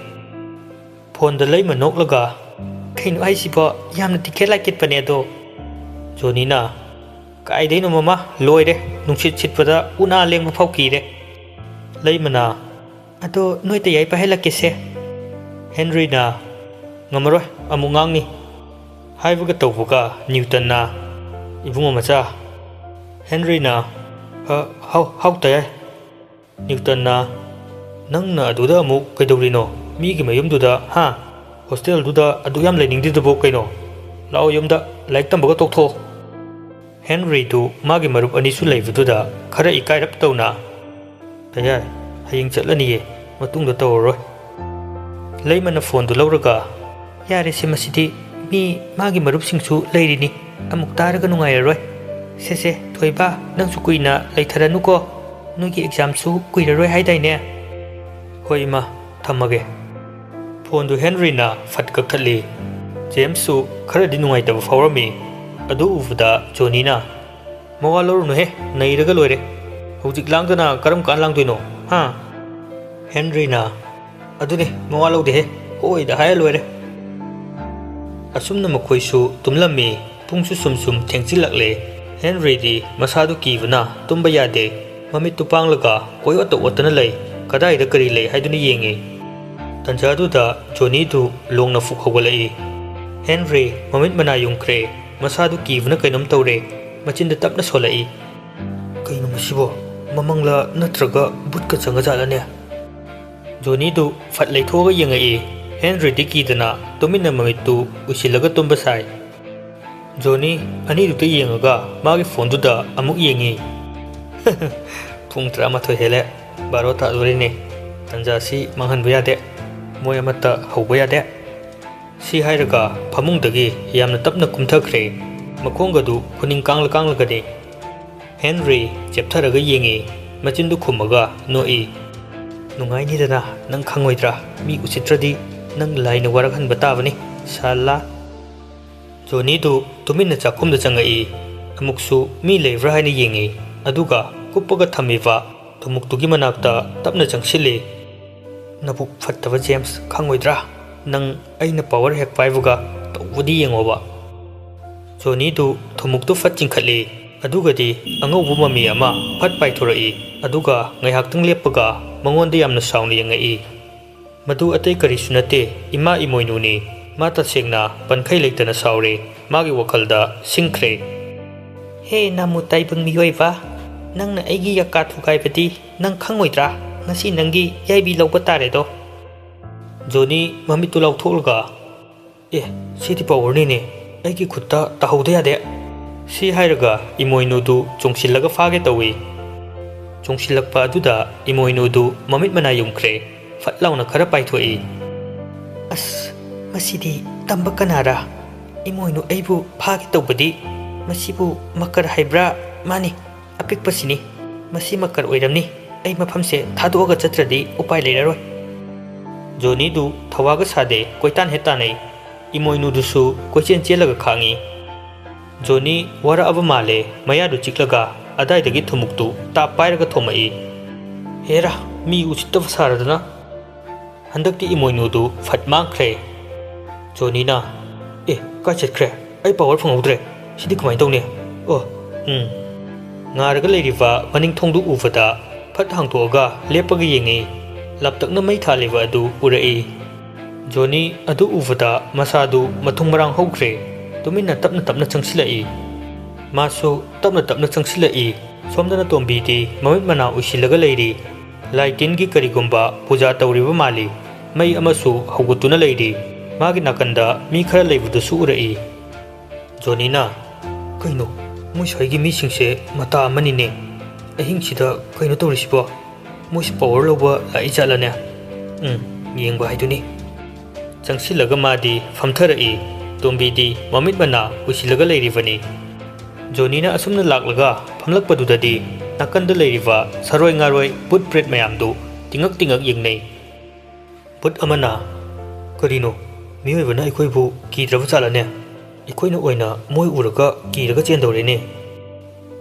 ꯐꯣꯟꯗ ꯂꯩꯃ ꯅꯣꯛꯂꯒ, "ꯀꯩꯅꯣ ꯍꯥꯏꯁꯤꯕꯣ? ꯌꯥꯝꯅ ꯇꯤꯛꯈꯦꯠ ꯂꯥꯏꯀꯦꯠꯄꯅꯦ ꯑꯗꯣ!" ꯖꯣꯅꯤꯅ, "ꯀꯥꯏꯗꯩꯅꯣ ꯃꯃꯥ, ꯂꯣꯏꯔꯦ! ꯅꯨꯡꯁꯤꯠ ꯁꯤꯠꯄꯗ ꯎꯅꯥ ꯂꯦꯡꯕ ꯐꯥꯎ ꯀꯤꯔꯦ!" ꯂꯩꯃꯅ, "ꯑꯗꯣ ꯅꯣꯏ ꯇꯌꯥꯏ ꯄꯥꯏꯍꯜꯂꯛꯀꯦꯁꯦ!" ꯍꯦꯟꯔꯤꯅ, "ꯉꯝꯃꯔꯣꯏ, ꯑꯃꯨꯛ ꯉꯥꯡꯅꯤ!" ꯍꯥꯏꯕꯒ ꯇꯧꯕꯒ ꯅ꯭ꯌꯨꯇꯟꯅ, "ꯏꯕꯨꯡꯉꯣ ꯃꯆꯥ!" ꯍꯦꯟꯔꯤꯅ, "ꯑ, ꯍꯥꯎ, ꯍꯥꯎ ꯇꯌꯥꯏ!" ꯅ꯭ꯌꯨꯇꯟꯅ, "ꯅꯪꯅ ꯑꯗꯨꯗ ꯑꯃꯨꯛ ꯀꯩꯗꯧꯔꯤꯅꯣ? ꯃꯤꯒꯤ ꯃꯌꯨꯝꯗꯨꯗ, ꯍꯥ? ꯍꯣꯁꯇꯦꯜꯗꯨꯗ ꯑꯗꯨ ꯌꯥꯝ ꯂꯩꯅꯤꯡꯗ꯭ꯔꯤꯗꯨꯕꯨ ꯀꯩꯅꯣ? ꯂꯥꯛꯑꯣ ꯌꯨꯝꯗ, ꯂꯥꯏꯔꯤꯛ ꯇꯝꯕꯒ ꯇꯣꯛꯊꯣꯛꯑꯣ!" ꯍꯦꯟꯔꯤꯗꯨ ꯃꯥꯒꯤ ꯃꯔꯨꯞ ꯑꯅꯤꯁꯨ ꯂꯩꯕꯗꯨꯗ ꯈꯔ ꯏꯀꯥꯏꯔꯞ ꯇꯧꯅ, "ꯇꯌꯥꯏ, ꯍꯌꯦꯡ ꯆꯠꯂꯅꯤꯌꯦ, ꯃꯇꯨꯡꯗ ꯇꯧꯔꯔꯣꯏ!" ꯂꯩꯃꯅ ꯐꯣꯟꯗꯨ ꯂꯧꯔꯒ, "ꯌꯥꯔꯦꯁꯦ, ꯃꯁꯤꯗꯤ ꯃꯤ ꯃꯥꯒꯤ ꯃꯔꯨꯞꯁꯤꯡꯁꯨ ꯂꯩꯔꯤꯅꯤ, ꯑꯃꯨꯛ ꯇꯥꯔꯒ ꯅꯨꯡꯉꯥꯏꯔꯔꯣꯏ꯫ ꯁꯦ ꯁꯦ, ꯊꯣꯏꯕ, ꯅꯪꯁꯨ ꯀꯨꯏꯅ ꯂꯩꯊꯔꯅꯨꯀꯣ, ꯅꯣꯏꯒꯤ ꯑꯦꯛꯖꯥꯝꯁꯨ ꯀꯨꯏꯔꯔꯣꯏ ꯍꯥꯏꯗꯥꯏꯅꯦ?" "ꯍꯣꯏ ꯏꯃꯥ, ꯊꯝꯃꯒꯦ!" ꯐꯣꯟꯗꯨ ꯍꯦꯟꯔꯤꯅ ꯐꯠ ꯀꯛꯊꯠꯂꯤ꯫ ꯖꯦꯝꯁꯁꯨ ꯈꯔꯗꯤ ꯅꯨꯡꯉꯥꯏꯇꯕ ꯐꯥꯎꯔꯝꯃꯤ꯫ ꯑꯗꯨ ꯎꯕꯗ ꯖꯣꯅꯤꯅ, "ꯃꯋꯥ ꯂꯧꯔꯨꯅꯨꯍꯦ, ꯅꯩꯔꯒ ꯂꯣꯏꯔꯦ꯫ ꯍꯧꯖꯤꯛ ꯂꯥꯡꯗꯅ ꯀꯔꯝ ꯀꯥꯟ ꯂꯥꯡꯗꯣꯏꯅꯣ, ꯍꯥ?" ꯍꯦꯟꯔꯤꯅ, "ꯑꯗꯨꯅꯦ, ꯃꯋꯥ ꯂꯧꯗꯦꯍꯦ, ꯍꯣꯏꯗ ꯍꯥꯏꯔ ꯂꯣꯏꯔꯦ"꯫ ꯑꯁꯨꯝꯅ ꯃꯈꯣꯏꯁꯨ ꯇꯨꯝꯂꯝꯃꯤ꯫ ꯄꯨꯡꯁꯨ ꯁꯨꯝ ꯁꯨꯝ ꯊꯦꯡꯆꯤꯜꯂꯛꯂꯦ꯫ ꯍꯦꯟꯔꯤꯗꯤ ꯃꯁꯥꯗꯨ ꯀꯤꯕꯅ ꯇꯨꯝꯕ ꯌꯥꯗꯦ꯫ ꯃꯃꯤꯠꯇꯨ ꯄꯥꯡꯂꯒ ꯀꯣꯏ ꯑꯣꯠꯇ ꯑꯣꯠꯇꯅ ꯂꯩ꯫ ꯀꯗꯥꯏꯗ ꯀꯔꯤ ꯂꯩ ꯍꯥꯏꯗꯨꯅ ꯌꯦꯡꯉꯤ꯫ ꯇꯟꯖꯥꯗꯨꯗ ꯖꯣꯅꯤꯗꯨ ꯂꯣꯡꯅ ꯐꯨꯛ ꯍꯧꯒꯠꯂꯛꯏ꯫ ꯍꯦꯟꯔꯤ ꯃꯃꯤꯠ ꯃꯅꯥ ꯌꯨꯡꯈ꯭ꯔꯦ꯫ ꯃꯁꯥꯗꯨ ꯀꯤꯕꯅ ꯀꯩꯅꯣꯝ ꯇꯧꯔꯦ꯫ ꯃꯆꯤꯟꯗ ꯇꯞꯅ ꯁꯣꯜꯂꯛꯏ꯫ "ꯀꯩꯅꯣ ꯃꯁꯤꯕꯣ? ꯃꯃꯪꯂ ꯅꯠꯇ꯭ꯔꯒ ꯚꯨꯠꯀ ꯆꯪꯒꯖꯥꯠꯂꯅꯦ?" ꯖꯣꯅꯤꯗꯨ ꯐꯠ ꯂꯩꯊꯣꯛꯑꯒ ꯌꯦꯡꯉꯛꯏ꯫ ꯍꯦꯟꯔꯤꯗꯤ ꯀꯤꯗꯅ ꯇꯨꯃꯤꯟꯅ ꯃꯃꯤꯠꯇꯨ ꯎꯏꯁꯤꯜꯂꯒ ꯇꯨꯝꯕ ꯁꯥꯏ꯫ ꯖꯣꯅꯤ ꯑꯅꯤꯗꯨꯗ ꯌꯦꯡꯉꯒ ꯃꯥꯒꯤ ꯐꯣꯟꯗꯨꯗ ꯑꯃꯨꯛ ꯌꯦꯡꯉꯤ꯫ "ꯄꯨꯡ ꯇꯔꯥꯃꯥꯊꯣꯏ ꯍꯦꯜꯂꯦ, ꯕꯥꯔꯣ ꯇꯥꯗꯣꯔꯤꯅꯦ꯫ ꯇꯟꯖꯥꯁꯤ ꯃꯥꯡꯍꯟꯕ ꯌꯥꯗꯦ꯫ ꯃꯣꯏ ꯑꯃꯠꯇ ꯍꯧꯕ ꯌꯥꯗꯦ"꯫ ꯁꯤ ꯍꯥꯏꯔꯒ ꯐꯃꯨꯡꯗꯒꯤ ꯌꯥꯝꯅ ꯇꯞꯅ ꯀꯨꯝꯊꯈ꯭ꯔꯦ꯫ ꯃꯈꯣꯡꯒꯗꯨ ꯈꯨꯅꯤꯡ ꯀꯥꯡꯂ ꯀꯥꯡꯂꯒꯅꯤ꯫ ꯍꯦꯟꯔꯤ ꯆꯦꯞꯊꯔꯒ ꯌꯦꯡꯉꯤ, ꯃꯆꯤꯟꯗꯨ ꯈꯨꯝꯃꯒ ꯅꯣꯛꯏ꯫ "ꯅꯨꯡꯉꯥꯏꯅꯤꯗꯅ, ꯅꯪ ꯈꯪꯉꯣꯏꯗ꯭ꯔꯥ? ꯃꯤ ꯎꯁꯤꯠꯇ꯭ꯔꯗꯤ ꯅꯪ ꯂꯥꯏꯅ ꯋꯥꯔꯛꯍꯟꯕ ꯇꯥꯕꯅꯤ, ꯁꯥꯂꯥ"꯫ ꯖꯣꯅꯤꯗꯨ ꯇꯨꯃꯤꯟꯅ ꯆꯥꯛꯈꯨꯝꯗ ꯆꯪꯉꯛꯏ꯫ ꯑꯃꯨꯛꯁꯨ ꯃꯤ ꯂꯩꯕ꯭ꯔꯥ ꯍꯥꯏꯅ ꯌꯦꯡꯉꯤ, ꯑꯗꯨꯒ ꯀꯨꯞꯄꯒ ꯊꯝꯃꯤꯕ ꯊꯨꯝꯃꯨꯛꯇꯨꯒꯤ ꯃꯅꯥꯛꯇ ꯇꯞꯅ ꯆꯪꯁꯤꯜꯂꯤ꯫ "ꯅꯕꯨꯛ ꯐꯠꯇꯕ ꯖꯦꯝꯁ, ꯈꯪꯉꯣꯏꯗ꯭ꯔꯥ? ꯅꯪ ꯑꯩꯅ ꯄꯋꯥꯔ ꯍꯦꯛ ꯄꯥꯏꯕꯒ ꯇꯧꯕꯗꯤ ꯌꯦꯡꯉꯣꯕ"꯫ ꯖꯣꯅꯤꯗꯨ ꯊꯨꯝꯃꯨꯛꯇꯨ ꯐꯠ ꯆꯤꯡꯈꯠꯂꯤ, ꯑꯗꯨꯒꯗꯤ ꯑꯉꯧꯕ ꯃꯃꯤ ꯑꯃ ꯐꯠ ꯄꯥꯏꯊꯣꯔꯛꯏ, ꯑꯗꯨꯒ ꯉꯥꯏꯍꯥꯛꯇꯪ ꯂꯦꯞꯄꯒ ꯃꯉꯣꯟꯗ ꯌꯥꯝꯅ ꯁꯥꯎꯅ ꯌꯦꯡꯉꯛꯏ꯫ ꯃꯗꯨ ꯑꯇꯩ ꯀꯔꯤꯁꯨ ꯅꯠꯇꯦ, ꯏꯃꯥ ꯏꯃꯣꯏꯅꯨꯅꯤ꯫ ꯃꯥ ꯇꯁꯦꯡꯅ ꯄꯟꯈꯩ ꯂꯩꯇꯅ ꯁꯥꯎꯔꯦ, ꯃꯥꯒꯤ ꯋꯥꯈꯜꯗ ꯁꯤꯡꯈ꯭ꯔꯦ꯫ "ꯍꯦ ꯅꯥꯃꯨ ꯇꯥꯏꯕꯪ ꯃꯤꯑꯣꯏꯕ, ꯅꯪꯅ ꯑꯩꯒꯤ ꯌꯥꯀꯥ ꯊꯨꯒꯥꯏꯕꯗꯤ ꯅꯪ ꯈꯪꯉꯣꯏꯗ꯭ꯔꯥ? ꯉꯁꯤ ꯅꯪꯒꯤ ꯌꯥꯏꯕꯤ ꯂꯧꯕ ꯇꯥꯔꯦꯗꯣ"꯫ ꯖꯣꯅꯤ ꯃꯃꯤꯠꯇꯨ ꯂꯥꯎꯊꯣꯛꯂꯒ, "ꯑꯦ, ꯁꯤꯗꯤ ꯄꯋꯥꯔꯅꯤꯅꯦ, ꯑꯩꯒꯤ ꯈꯨꯠꯇ ꯇꯥꯍꯧꯗ ꯌꯥꯗꯦ"꯫ ꯁꯤ ꯍꯥꯏꯔꯒ ꯏꯃꯣꯏꯅꯨꯗꯨ ꯆꯣꯡꯁꯤꯜꯂꯒ ꯐꯥꯒꯦ ꯇꯧꯏ꯫ ꯆꯣꯡꯁꯤꯜꯂꯛꯄ ꯑꯗꯨꯗ ꯏꯃꯣꯏꯅꯨꯗꯨ ꯃꯃꯤꯠ ꯃꯅꯥ ꯌꯨꯡꯈ꯭ꯔꯦ꯫ ꯐꯠ ꯂꯥꯎꯅ ꯈꯔ ꯄꯥꯏꯊꯣꯛꯏ꯫ "ꯑꯁ, ꯃꯁꯤꯗꯤ ꯇꯝꯕ ꯀꯅꯥꯔꯥ? ꯏꯃꯣꯏꯅꯨ ꯑꯩꯕꯨ ꯐꯥꯒꯦ ꯇꯧꯕꯗꯤ꯫ ꯃꯁꯤꯕꯨ ꯃꯀꯔ ꯍꯥꯏꯕ꯭ꯔꯥ? ꯃꯥꯅꯤ, ꯑꯄꯤꯛꯄꯁꯤꯅꯤ꯫ ꯃꯁꯤ ꯃꯀꯔ ꯑꯣꯏꯔꯝꯅꯤ꯫ ꯑꯩ ꯃꯐꯝꯁꯦ ꯊꯥꯗꯣꯛꯑꯒ ꯆꯠꯇ꯭ꯔꯗꯤ ꯎꯄꯥꯏ ꯂꯩꯔꯔꯣꯏ"꯫ ꯖꯣꯅꯤꯗꯨ ꯊꯋꯥꯒ ꯁꯥꯗꯦ, ꯀꯣꯏꯇꯥꯟ ꯍꯦꯛ ꯇꯥꯟꯅꯩ꯫ ꯏꯃꯣꯏꯅꯨꯗꯨꯁꯨ ꯀꯣꯏꯆꯦꯟ ꯆꯦꯜꯂꯒ ꯈꯥꯡꯉꯤ꯫ ꯖꯣꯅꯤ ꯋꯥꯔꯛꯑꯕ ꯃꯥꯜꯂꯦ, ꯃꯌꯥꯗꯨ ꯆꯤꯛꯂꯒ ꯑꯗꯥꯏꯗꯒꯤ ꯊꯨꯝꯃꯨꯛꯇꯨ ꯇꯥꯞ ꯄꯥꯏꯔꯒ ꯊꯣꯝꯃꯛꯏ꯫ "ꯍꯦꯔꯥ, ꯃꯤ ꯎꯁꯤꯠꯇꯕ ꯁꯥꯔꯗꯅ!" ꯍꯟꯗꯛꯇꯤ ꯏꯃꯣꯏꯅꯨꯗꯨ ꯐꯠ ꯃꯥꯡꯈ꯭ꯔꯦ꯫ ꯖꯣꯅꯤꯅ, "ꯑꯦ, ꯀꯥꯏ ꯆꯠꯈ꯭ꯔꯦ? ꯑꯩ ꯄꯥꯋꯔ ꯐꯪꯍꯧꯗ꯭ꯔꯦ꯫ ꯁꯤꯗꯤ ꯀꯃꯥꯏꯅ ꯇꯧꯅꯤ? ꯑꯣ, ꯎꯝ꯫" ꯉꯥꯔꯒ ꯂꯩꯔꯤꯕ ꯃꯅꯤꯡ ꯊꯣꯡꯗꯨ ꯎꯕꯗ ꯐꯠ ꯍꯥꯡꯗꯣꯛꯑꯒ ꯂꯦꯞꯄꯒ ꯌꯦꯡꯉꯤ꯫ ꯂꯥꯞꯇꯛꯅ ꯃꯩ ꯊꯥꯜꯂꯤꯕ ꯑꯗꯨ ꯎꯔꯛꯏ꯫ ꯖꯣꯅꯤ ꯑꯗꯨ ꯎꯕꯗ ꯃꯁꯥꯗꯨ ꯃꯊꯨꯝ ꯃꯔꯥꯡ ꯍꯧꯈ꯭ꯔꯦ꯫ ꯇꯨꯃꯤꯟꯅ ꯇꯞꯅ ꯇꯞꯅ ꯆꯪꯁꯤꯜꯂꯛꯏ꯫ ꯃꯥꯁꯨ ꯇꯞꯅ ꯇꯞꯅ ꯆꯪꯁꯤꯜꯂꯛꯏ꯫ ꯁꯣꯝꯗꯅ ꯇꯣꯝꯕꯤꯗꯤ ꯃꯃꯤꯠ ꯃꯅꯥ ꯎꯏꯁꯤꯜꯂꯒ ꯂꯩꯔꯤ꯫ ꯂꯥꯏ ꯇꯤꯟꯒꯤ ꯀꯔꯤꯒꯨꯝꯕ ꯄꯨꯖꯥ ꯇꯧꯔꯤꯕ ꯃꯥꯜꯂꯤ꯫ ꯃꯩ ꯑꯃꯁꯨ ꯍꯧꯒꯠꯇꯨꯅ ꯂꯩꯔꯤ꯫ ꯃꯥꯒꯤ ꯅꯥꯀꯟꯗ ꯃꯤ ꯈꯔ ꯂꯩꯕꯗꯨꯁꯨ ꯎꯔꯛꯏ꯫ ꯖꯣꯅꯤꯅ, "ꯀꯩꯅꯣ? ꯃꯣꯏ ꯁ꯭ꯋꯥꯏꯒꯤ ꯃꯤꯁꯤꯡꯁꯦ ꯃꯇꯥ ꯑꯃꯅꯤꯅꯦ꯫ ꯑꯍꯤꯡꯁꯤꯗ ꯀꯩꯅꯣ ꯇꯧꯔꯤꯁꯤꯕꯣ? ꯃꯣꯏꯁꯨ ꯄꯥꯋꯔ ꯂꯧꯕ ꯂꯥꯛꯏ ꯖꯥꯠꯂꯅꯦ? ꯎꯝ, ꯌꯦꯡꯕ ꯍꯥꯏꯗꯨꯅꯤ꯫" ꯆꯪꯁꯤꯜꯂꯒ ꯃꯥꯗꯤ ꯐꯝꯊꯔꯛꯏ꯫ ꯇꯣꯝꯕꯤꯗꯤ ꯃꯃꯤꯠ ꯃꯅꯥ ꯎꯏꯁꯤꯜꯂꯒ ꯂꯩꯔꯤꯕꯅꯤ꯫ ꯖꯣꯅꯤꯅ ꯑꯁꯨꯝꯅ ꯂꯥꯛꯂꯒ ꯐꯝꯂꯛꯄꯗꯨꯗꯗꯤ ꯅꯥꯀꯟꯗ ꯂꯩꯔꯤꯕ ꯁꯔꯣꯏ ꯉꯥꯔꯣꯏ ꯕꯨꯠ ꯄ꯭ꯔꯦꯠ ꯃꯌꯥꯝꯗꯨ ꯇꯤꯡꯉꯛ ꯇꯤꯡꯉꯛ ꯌꯦꯡꯅꯩ꯫ ꯕꯨꯠ ꯑꯃꯅ, "ꯀꯔꯤꯅꯣ? ꯃꯤꯑꯣꯏꯕꯅ ꯑꯩꯈꯣꯏꯕꯨ ꯀꯤꯗ꯭ꯔꯕ ꯖꯥꯠꯂꯅꯦ? ꯑꯩꯈꯣꯏꯅ ꯑꯣꯏꯅ ꯃꯣꯏ ꯎꯔꯒ ꯀꯤꯔꯒ ꯆꯦꯟꯗꯧꯔꯦꯅꯦ꯫"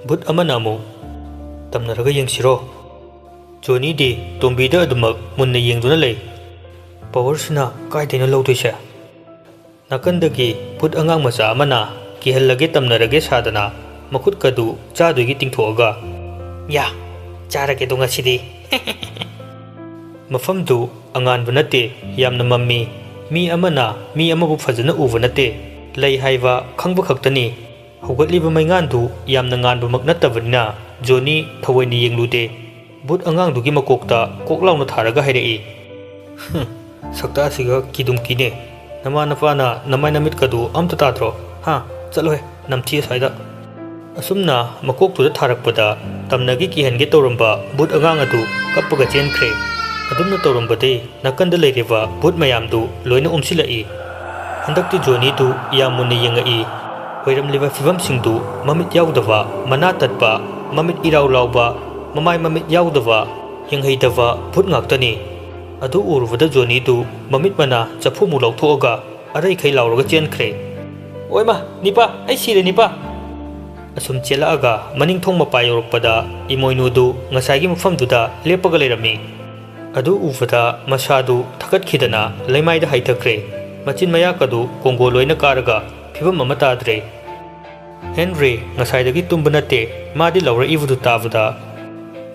ꯕꯨꯠ ꯑꯃꯅ ꯑꯃꯨꯛ, "ꯇꯝꯅꯔꯒ ꯌꯦꯡꯁꯤꯔꯣ?" ꯖꯣꯅꯤꯗꯤ ꯇꯣꯝꯕꯤꯗ ꯑꯗꯨꯃꯛ ꯃꯨꯟꯅ ꯌꯦꯡꯗꯨꯅ ꯂꯩ꯫ "ꯄꯥꯋꯔꯁꯤꯅ ꯀꯥꯏꯗꯩꯅꯣ ꯂꯧꯗꯣꯏꯁꯦ?" ꯅꯥꯀꯟꯗꯒꯤ ꯕꯨꯠ ꯑꯉꯥꯡ ꯃꯆꯥ ꯑꯃꯅ ꯀꯤꯍꯜꯂꯒꯦ ꯇꯝꯅꯔꯒꯦ ꯁꯥꯗꯅ ꯃꯈꯨꯠꯀꯗꯨ ꯆꯥꯗꯣꯏꯒꯤ ꯇꯤꯡꯊꯣꯛꯑꯒ, "ꯌꯥ, ꯆꯥꯔꯒꯦꯗꯣ ꯉꯁꯤꯗꯤ꯫" ꯃꯐꯝꯗꯨ ꯑꯉꯥꯟꯕ ꯅꯠꯇꯦ, ꯌꯥꯝꯅ ꯃꯝꯃꯤ꯫ ꯃꯤ ꯑꯃꯅ ꯃꯤ ꯑꯃꯕꯨ ꯐꯖꯅ ꯎꯕ ꯅꯠꯇꯦ, ꯂꯩ ꯍꯥꯏꯕ ꯈꯪꯕ ꯈꯛꯇꯅꯤ꯫ ꯍꯧꯒꯠꯂꯤꯕ ꯃꯩꯉꯥꯟꯗꯨ ꯌꯥꯝꯅ ꯉꯥꯟꯕꯃꯛ ꯅꯠꯇꯕꯅꯤꯅ ꯖꯣꯅꯤ ꯊꯑꯣꯏꯅ ꯌꯦꯡꯂꯨꯗꯦ꯫ ꯕꯨꯠ ꯑꯉꯥꯡꯗꯨꯒꯤ ꯃꯀꯣꯛꯇ ꯀꯣꯛ ꯂꯥꯎꯅ ꯊꯥꯔꯒ ꯍꯥꯏꯔꯛꯏ, "ꯍꯨꯝ, ꯁꯛꯇꯥꯁꯤꯒ ꯀꯤꯗꯨꯝ ꯀꯤꯅꯦ꯫ ꯅꯃꯥ ꯅꯄꯥꯅ ꯅꯃꯥꯏ ꯅꯃꯤꯠꯀꯗꯨ ꯑꯝꯇ ꯇꯥꯗ꯭ꯔꯣ? ꯍꯥ? ꯆꯠꯂꯣꯍꯦ, ꯅꯝꯊꯤ ꯑꯁ꯭ꯋꯥꯏꯗ꯫" ꯑꯁꯨꯝꯅ ꯃꯀꯣꯛꯇꯨꯗ ꯊꯥꯔꯛꯄꯗ ꯇꯝꯅꯒꯤ ꯀꯤꯍꯟꯒꯦ ꯇꯧꯔꯝꯕ ꯕꯨꯠ ꯑꯉꯥꯡ ꯑꯗꯨ ꯀꯞꯄꯒ ꯆꯦꯟꯈ꯭ꯔꯦ꯫ ꯑꯗꯨꯝꯅ ꯇꯧꯔꯝꯕꯗꯩ ꯅꯥꯀꯟꯗ ꯂꯩꯔꯤꯕ ꯕꯨꯠ ꯃꯌꯥꯝꯗꯨ ꯂꯣꯏꯅ ꯑꯣꯝꯁꯤꯜꯂꯛꯏ꯫ ꯍꯟꯗꯛꯇꯤ ꯖꯣꯅꯤꯗꯨ ꯌꯥꯝ ꯃꯨꯟꯅ ꯌꯦꯡꯉꯛꯏ꯫ ꯑꯣꯏꯔꯝꯂꯤꯕ ꯐꯤꯕꯝꯁꯤꯡꯗꯨ ꯃꯃꯤꯠ ꯌꯥꯎꯗꯕ, ꯃꯅꯥ ꯇꯠꯄ, ꯃꯃꯤꯠ ꯏꯔꯥꯎ ꯂꯥꯎꯕ, ꯃꯃꯥꯏ ꯃꯃꯤꯠ ꯌꯥꯎꯗꯕ, ꯌꯦꯡꯍꯩꯗꯕ ꯕꯨꯠ ꯉꯥꯛꯇꯅꯤ꯫ ꯑꯗꯨ ꯎꯔꯨꯕꯗ ꯖꯣꯅꯤꯗꯨ ꯃꯃꯤꯠ ꯃꯅꯥ ꯆꯐꯨꯃꯨꯛ ꯂꯧꯊꯣꯛꯑꯒ ꯑꯔꯩꯈꯩ ꯂꯥꯎꯔꯒ ꯆꯦꯟꯈ꯭ꯔꯦ꯫ "ꯑꯣꯏꯃ, ꯅꯤꯄꯥ, ꯑꯩ ꯁꯤꯔꯦ, ꯅꯤꯄꯥ!" ꯑꯁꯨꯝ ꯆꯦꯜꯂꯛꯑꯒ ꯃꯅꯤꯡ ꯊꯣꯡ ꯃꯄꯥ ꯌꯧꯔꯛꯄꯗ ꯏꯃꯣꯏꯅꯨꯗꯨ ꯉꯁꯥꯏꯒꯤ ꯃꯐꯝꯗꯨꯗ ꯂꯦꯞꯄꯒ ꯂꯩꯔꯝꯃꯤ꯫ ꯑꯗꯨ ꯎꯕꯗ ꯃꯁꯥꯗꯨ ꯊꯀꯠꯈꯤꯗꯅ ꯂꯩꯃꯥꯏꯗ ꯍꯥꯏꯊꯈ꯭ꯔꯦ꯫ ꯃꯆꯤꯟ ꯃꯌꯥꯀꯗꯨ ꯀꯣꯡꯒꯣꯜ ꯂꯣꯏꯅ ꯀꯥꯔꯒ ꯐꯤꯕꯝ ꯑꯃ ꯇꯥꯗ꯭ꯔꯦ꯫ ꯍꯦꯟꯔꯤ ꯉꯁꯥꯏꯗꯒꯤ ꯇꯨꯝꯕ ꯅꯠꯇꯦ꯫ ꯃꯥꯗꯤ ꯂꯥꯎꯔꯛꯏꯕꯗꯨ ꯇꯥꯕꯗ,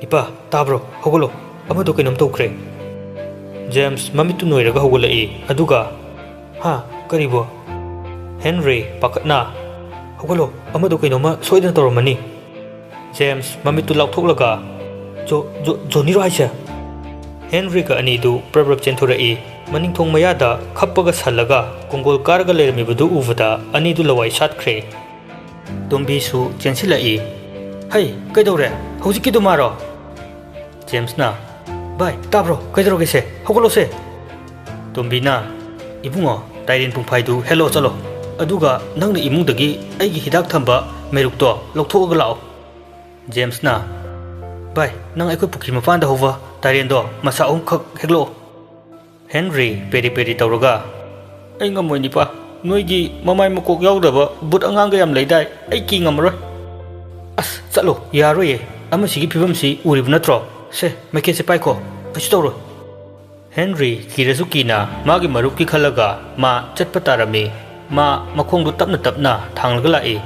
"ꯏꯄꯥ, ꯇꯥꯕ꯭ꯔꯣ? ꯍꯧꯒꯠꯂꯣ꯫ ꯑꯃꯗꯣ ꯀꯩꯅꯣꯝ ꯇꯧꯈ꯭ꯔꯦ꯫" ꯖꯦꯝꯁ ꯃꯃꯤꯠꯇꯨ ꯅꯣꯏꯔꯒ ꯍꯧꯒꯠꯂꯛꯏ, ꯑꯗꯨꯒ, "ꯍꯥ? ꯀꯔꯤꯕꯣ?" ꯍꯦꯟꯔꯤ ꯄꯥꯈꯠꯅ, "ꯍꯧꯒꯠꯂꯣ, ꯑꯃꯗꯣ ꯀꯩꯅꯣꯝꯃ ꯁꯣꯏꯗꯅ ꯇꯧꯔꯝꯃꯅꯤ꯫" ꯖꯦꯝꯁ ꯃꯃꯤꯠꯇꯨ ꯂꯥꯎꯊꯣꯛꯂꯒ, "ꯖꯣ-, ꯖꯣ-, ꯖꯣꯅꯤꯔꯣ ꯍꯥꯏꯁꯦ?" ꯍꯦꯟꯔꯤꯒ ꯑꯅꯤꯗꯨ ꯄ꯭ꯔꯞ ꯄ꯭ꯔꯞ ꯆꯦꯟꯊꯣꯔꯛꯏ꯫ ꯃꯅꯤꯡꯊꯣꯡ ꯃꯌꯥꯗ ꯈꯞꯄꯒ ꯁꯜꯂꯒ ꯀꯣꯡꯒꯣꯜ ꯀꯥꯔꯒ ꯂꯩꯔꯝꯃꯤꯕꯗꯨ ꯎꯕꯗ ꯑꯅꯤꯗꯨ ꯂꯋꯥꯏ ꯁꯥꯠꯈ꯭ꯔꯦ꯫ ꯇꯣꯝꯕꯤꯁꯨ ꯆꯦꯟꯁꯤꯜꯂꯛꯏ꯫ "ꯍꯩ, ꯀꯩꯗꯧꯔꯦ? ꯍꯧꯖꯤꯛꯀꯤꯗꯨ ꯃꯥꯔꯣ?" ꯖꯦꯝꯁꯅ, "ꯚꯥꯏ, ꯇꯥꯕ꯭ꯔꯣ? ꯀꯩꯗꯧꯔꯒꯦꯁꯦ? ꯍꯧꯒꯠꯂꯣꯁꯦ!" ꯇꯣꯝꯕꯤꯅ, "ꯏꯕꯨꯡꯉꯣ, ꯇꯥꯏꯔꯦꯟ ꯄꯨꯡꯐꯥꯏꯗꯨ ꯍꯦꯛꯂꯛꯑꯣ ꯆꯠꯂꯣ꯫ ꯑꯗꯨꯒ ꯅꯪꯅ ꯏꯃꯨꯡꯗꯒꯤ ꯑꯩꯒꯤ ꯍꯤꯗꯥꯛ ꯊꯝꯕ ꯃꯩꯔꯨꯛꯇꯣ ꯂꯧꯊꯣꯛꯑꯒ ꯂꯥꯛꯑꯣ꯫" ꯖꯦꯝꯁꯅ, "ꯚꯥꯏ, ꯅꯪ ꯑꯩꯈꯣꯏ ꯄꯨꯈ꯭ꯔꯤ ꯃꯄꯥꯟꯗ ꯍꯧꯕ ꯇꯥꯏꯔꯦꯟꯗꯣ ꯃꯁꯥ ꯑꯍꯨꯝꯈꯛ ꯍꯦꯛꯂꯛꯑꯣ꯫" ꯍꯦꯟꯔꯤ ꯄꯦꯔꯤ ꯄꯦꯔꯤ ꯇꯧꯔꯒ, "ꯑꯩ ꯉꯝꯃꯣꯏ, ꯅꯤꯄꯥ꯫ ꯅꯣꯏꯒꯤ ꯃꯃꯥꯏ ꯃꯀꯣꯛ ꯌꯥꯎꯗꯕ ꯕꯨꯠ ꯑꯉꯥꯡꯒ ꯌꯥꯝ ꯂꯩꯗꯥꯏ? ꯑꯩ ꯀꯤ ꯉꯝꯃꯔꯣꯏ꯫" "ꯑꯁ, ꯆꯠꯂꯣ, ꯌꯥꯔꯣꯏꯌꯦ꯫ ꯑꯃꯁꯤꯒꯤ ꯐꯤꯕꯝꯁꯤ ꯎꯔꯤꯕ ꯅꯠꯇ꯭ꯔꯣ? ꯁꯦ, ꯃꯩꯈꯦꯠꯁꯦ ꯄꯥꯏꯈꯣ, ꯀꯩꯁꯨ ꯇꯧꯔꯣꯏ꯫" ꯍꯦꯟꯔꯤ ꯀꯤꯔꯁꯨ ꯀꯤꯅ ꯃꯥꯒꯤ ꯃꯔꯨꯞꯀꯤ ꯈꯜꯂꯒ ꯃꯥ ꯆꯠꯄ ꯇꯥꯔꯝꯃꯤ꯫ ꯃꯥ ꯃꯈꯣꯡꯗꯨ ꯇꯞꯅ ꯇꯞꯅ ꯊꯥꯡꯂꯒ ꯂꯥꯛꯏ꯫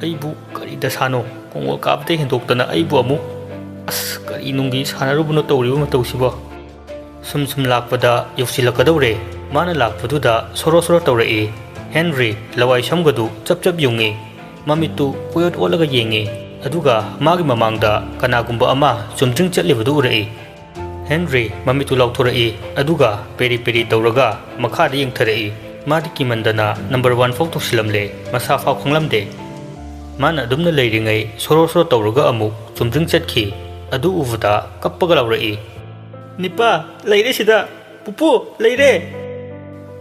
"ꯑꯩꯕꯨ ꯀꯔꯤ ꯗꯁꯥꯅꯣ? ꯀꯣꯡꯒꯣꯜ ꯀꯥꯕꯗꯩ ꯍꯦꯟꯗꯣꯛꯇꯅ ꯑꯩꯕꯨ ꯑꯃꯨꯛ꯫ ꯑꯁ, ꯀꯔꯤ ꯅꯨꯡꯒꯤ ꯁꯥꯟꯅꯔꯨꯕꯅꯣ ꯇꯧꯔꯤꯕ ꯃꯇꯧꯁꯤꯕꯣ?" ꯁꯨꯝ ꯁꯨꯝ ꯂꯥꯛꯄꯗ ꯌꯧꯁꯤꯜꯂꯛꯀꯗꯧꯔꯦ꯫ ꯃꯥꯅ ꯂꯥꯛꯄꯗꯨꯗ ꯁꯣꯔꯣ ꯁꯣꯔꯣ ꯇꯧꯔꯛꯏ꯫ ꯍꯦꯟꯔꯤ ꯂꯋꯥꯏ ꯁꯝꯒꯗꯨ ꯆꯞ ꯆꯞ ꯌꯨꯡꯉꯤ꯫ ꯃꯃꯤꯠꯇꯨ ꯀꯣꯏꯑꯣꯠ ꯑꯣꯠꯂꯒ ꯌꯦꯡꯉꯤ꯫ ꯑꯗꯨꯒ ꯃꯥꯒꯤ ꯃꯃꯥꯡꯗ ꯀꯅꯥꯒꯨꯝꯕ ꯑꯃ ꯆꯨꯝꯗ꯭ꯔꯤꯡ ꯆꯠꯂꯤꯕꯗꯨ ꯎꯔꯛꯏ꯫ ꯍꯦꯟꯔꯤ ꯃꯃꯤꯠꯇꯨ ꯂꯥꯎꯊꯣꯔꯛꯏ, ꯑꯗꯨꯒ ꯄꯦꯔꯤ ꯄꯦꯔꯤ ꯇꯧꯔꯒ ꯃꯈꯥꯗ ꯌꯦꯡꯊꯔꯛꯏ꯫ ꯃꯥꯗꯤ ꯀꯤꯃꯟꯗꯅ ꯅꯝꯕꯔ ꯋꯥꯟ ꯐꯥꯎ ꯇꯧꯁꯤꯜꯂꯝꯂꯦ, ꯃꯁꯥ ꯐꯥꯎ ꯈꯪꯂꯝꯗꯦ꯫ ꯃꯥꯅ ꯑꯗꯨꯝꯅ ꯂꯩꯔꯤꯉꯩ ꯁꯣꯔꯣ ꯁꯣꯔꯣ ꯇꯧꯔꯒ ꯑꯃꯨꯛ ꯆꯨꯝꯗ꯭ꯔꯤꯡ ꯆꯠꯈꯤ꯫ ꯑꯗꯨ ꯎꯕꯗ ꯀꯞꯄꯒ ꯂꯥꯎꯔꯛꯏ, "ꯅꯤꯄꯥ, ꯂꯩꯔꯦ ꯁꯤꯗ! ꯄꯨꯄꯨ, ꯂꯩꯔꯦ!"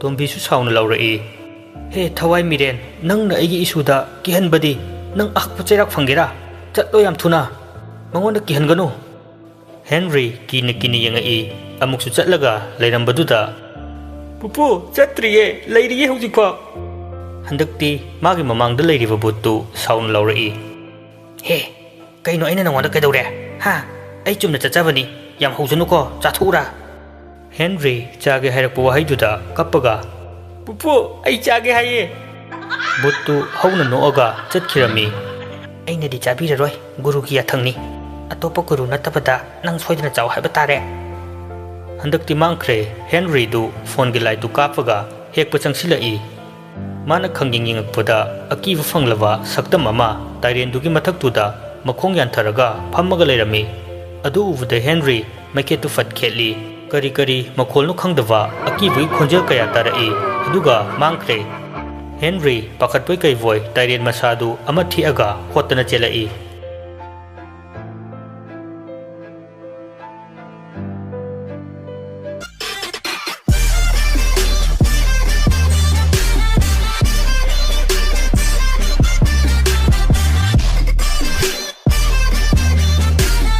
ꯇꯣꯝꯕꯤꯁꯨ ꯁꯥꯎꯅ ꯂꯥꯎꯔꯛꯏ, "ꯍꯦ ꯊꯋꯥꯏ ꯃꯤꯔꯦꯟ, ꯅꯪꯅ ꯑꯩꯒꯤ ꯏꯁꯨꯗ ꯀꯤꯍꯟꯕꯗꯤ! ꯅꯪ ꯑꯍꯛꯄ ꯆꯩꯔꯥꯛ ꯐꯪꯒꯦꯔꯥ? ꯆꯠꯂꯣ ꯌꯥꯝ ꯊꯨꯅ! ꯃꯉꯣꯟꯗ ꯀꯤꯍꯟꯒꯅꯨ!" ꯍꯦꯟꯔꯤ ꯀꯤꯅ ꯀꯤꯅ ꯌꯦꯡꯉꯛꯏ꯫ ꯑꯃꯨꯛꯁꯨ ꯆꯠꯂꯒ ꯂꯩꯔꯝꯕꯗꯨꯗ, "ꯄꯨꯄꯨ, ꯆꯠꯇ꯭ꯔꯤꯌꯦ, ꯂꯩꯔꯤꯌꯦ ꯍꯧꯖꯤꯛꯐꯥꯎ!" ꯍꯟꯗꯛꯇꯤ ꯃꯥꯒꯤ ꯃꯃꯥꯡꯗ ꯂꯩꯔꯤꯕ ꯕꯨꯠꯇꯨ ꯁꯥꯎꯅ ꯂꯥꯎꯔꯛꯏ꯫ "ꯍꯦ, ꯀꯩꯅꯣ ꯑꯩꯅ ꯅꯉꯣꯟꯗ ꯀꯩꯗꯧꯔꯦ? ꯍꯥ? ꯑꯩ ꯆꯨꯝꯅ ꯆꯠꯆꯕꯅꯤ꯫ ꯌꯥꯝ ꯍꯧꯖꯅꯨꯀꯣ, ꯆꯥꯊꯣꯛꯎꯔꯥ?" ꯍꯦꯟꯔꯤ ꯆꯥꯒꯦ ꯍꯥꯏꯔꯛꯄ ꯋꯥꯍꯩꯗꯨꯗ ꯀꯞꯄꯒ, "ꯄꯨꯄꯨ, ꯑꯩ ꯆꯥꯒꯦ ꯍꯥꯏꯌꯦ!" ꯕꯨꯠꯇꯨ ꯍꯧꯅ ꯅꯣꯛꯑꯒ ꯆꯠꯈꯤꯔꯝꯃꯤ꯫ "ꯑꯩꯅꯗꯤ ꯆꯥꯕꯤꯔꯔꯣꯏ, ꯒꯨꯔꯨꯒꯤ ꯌꯥꯊꯪꯅꯤ꯫ ꯑꯇꯣꯞꯄ ꯒꯨꯔꯨ ꯅꯠꯇꯕꯗ ꯅꯪ ꯁꯣꯏꯗꯅ ꯆꯥꯎ ꯍꯥꯏꯕ ꯇꯥꯔꯦ!" ꯍꯟꯗꯛꯇꯤ ꯃꯥꯡꯈ꯭ꯔꯦ꯫ ꯍꯦꯟꯔꯤꯗꯨ ꯐꯣꯟꯒꯤ ꯂꯥꯏꯠꯇꯨ ꯀꯥꯞꯄꯒ ꯍꯦꯛꯄ ꯆꯪꯁꯤꯜꯂꯛꯏ꯫ ꯃꯥꯅ ꯈꯪꯌꯦꯡ ꯌꯦꯡꯉꯛꯄꯗ ꯑꯀꯤꯕ ꯐꯪꯂꯕ ꯁꯛꯇꯝ ꯑꯃ ꯇꯥꯏꯔꯦꯟꯗꯨꯒꯤ ꯃꯊꯛꯇꯨꯗ ꯃꯈꯣꯡ ꯌꯥꯟꯊꯔꯒ ꯐꯝꯃꯒ ꯂꯩꯔꯝꯃꯤ꯫ ꯑꯗꯨ ꯎꯕꯗ ꯍꯦꯟꯔꯤ ꯃꯩꯈꯦꯠꯇꯨ ꯐꯠ ꯈꯦꯠꯂꯤ꯫ ꯀꯔꯤ ꯀꯔꯤ ꯃꯈꯣꯜꯅꯣ ꯈꯪꯗꯕ ꯑꯀꯤꯕꯒꯤ ꯈꯣꯟꯖꯦꯜ ꯀꯌꯥ ꯇꯥꯔꯛꯏ, ꯑꯗꯨꯒ ꯃꯥꯡꯈ꯭ꯔꯦ꯫ ꯍꯦꯟꯔꯤ ꯄꯥꯈꯠꯄꯣꯏ ꯀꯩꯕꯣꯏ ꯇꯥꯏꯔꯦꯟ ꯃꯁꯥꯗꯨ ꯑꯃ ꯊꯦꯛꯑꯒ ꯍꯣꯠꯇꯅ ꯆꯦꯜꯂꯛꯏ꯫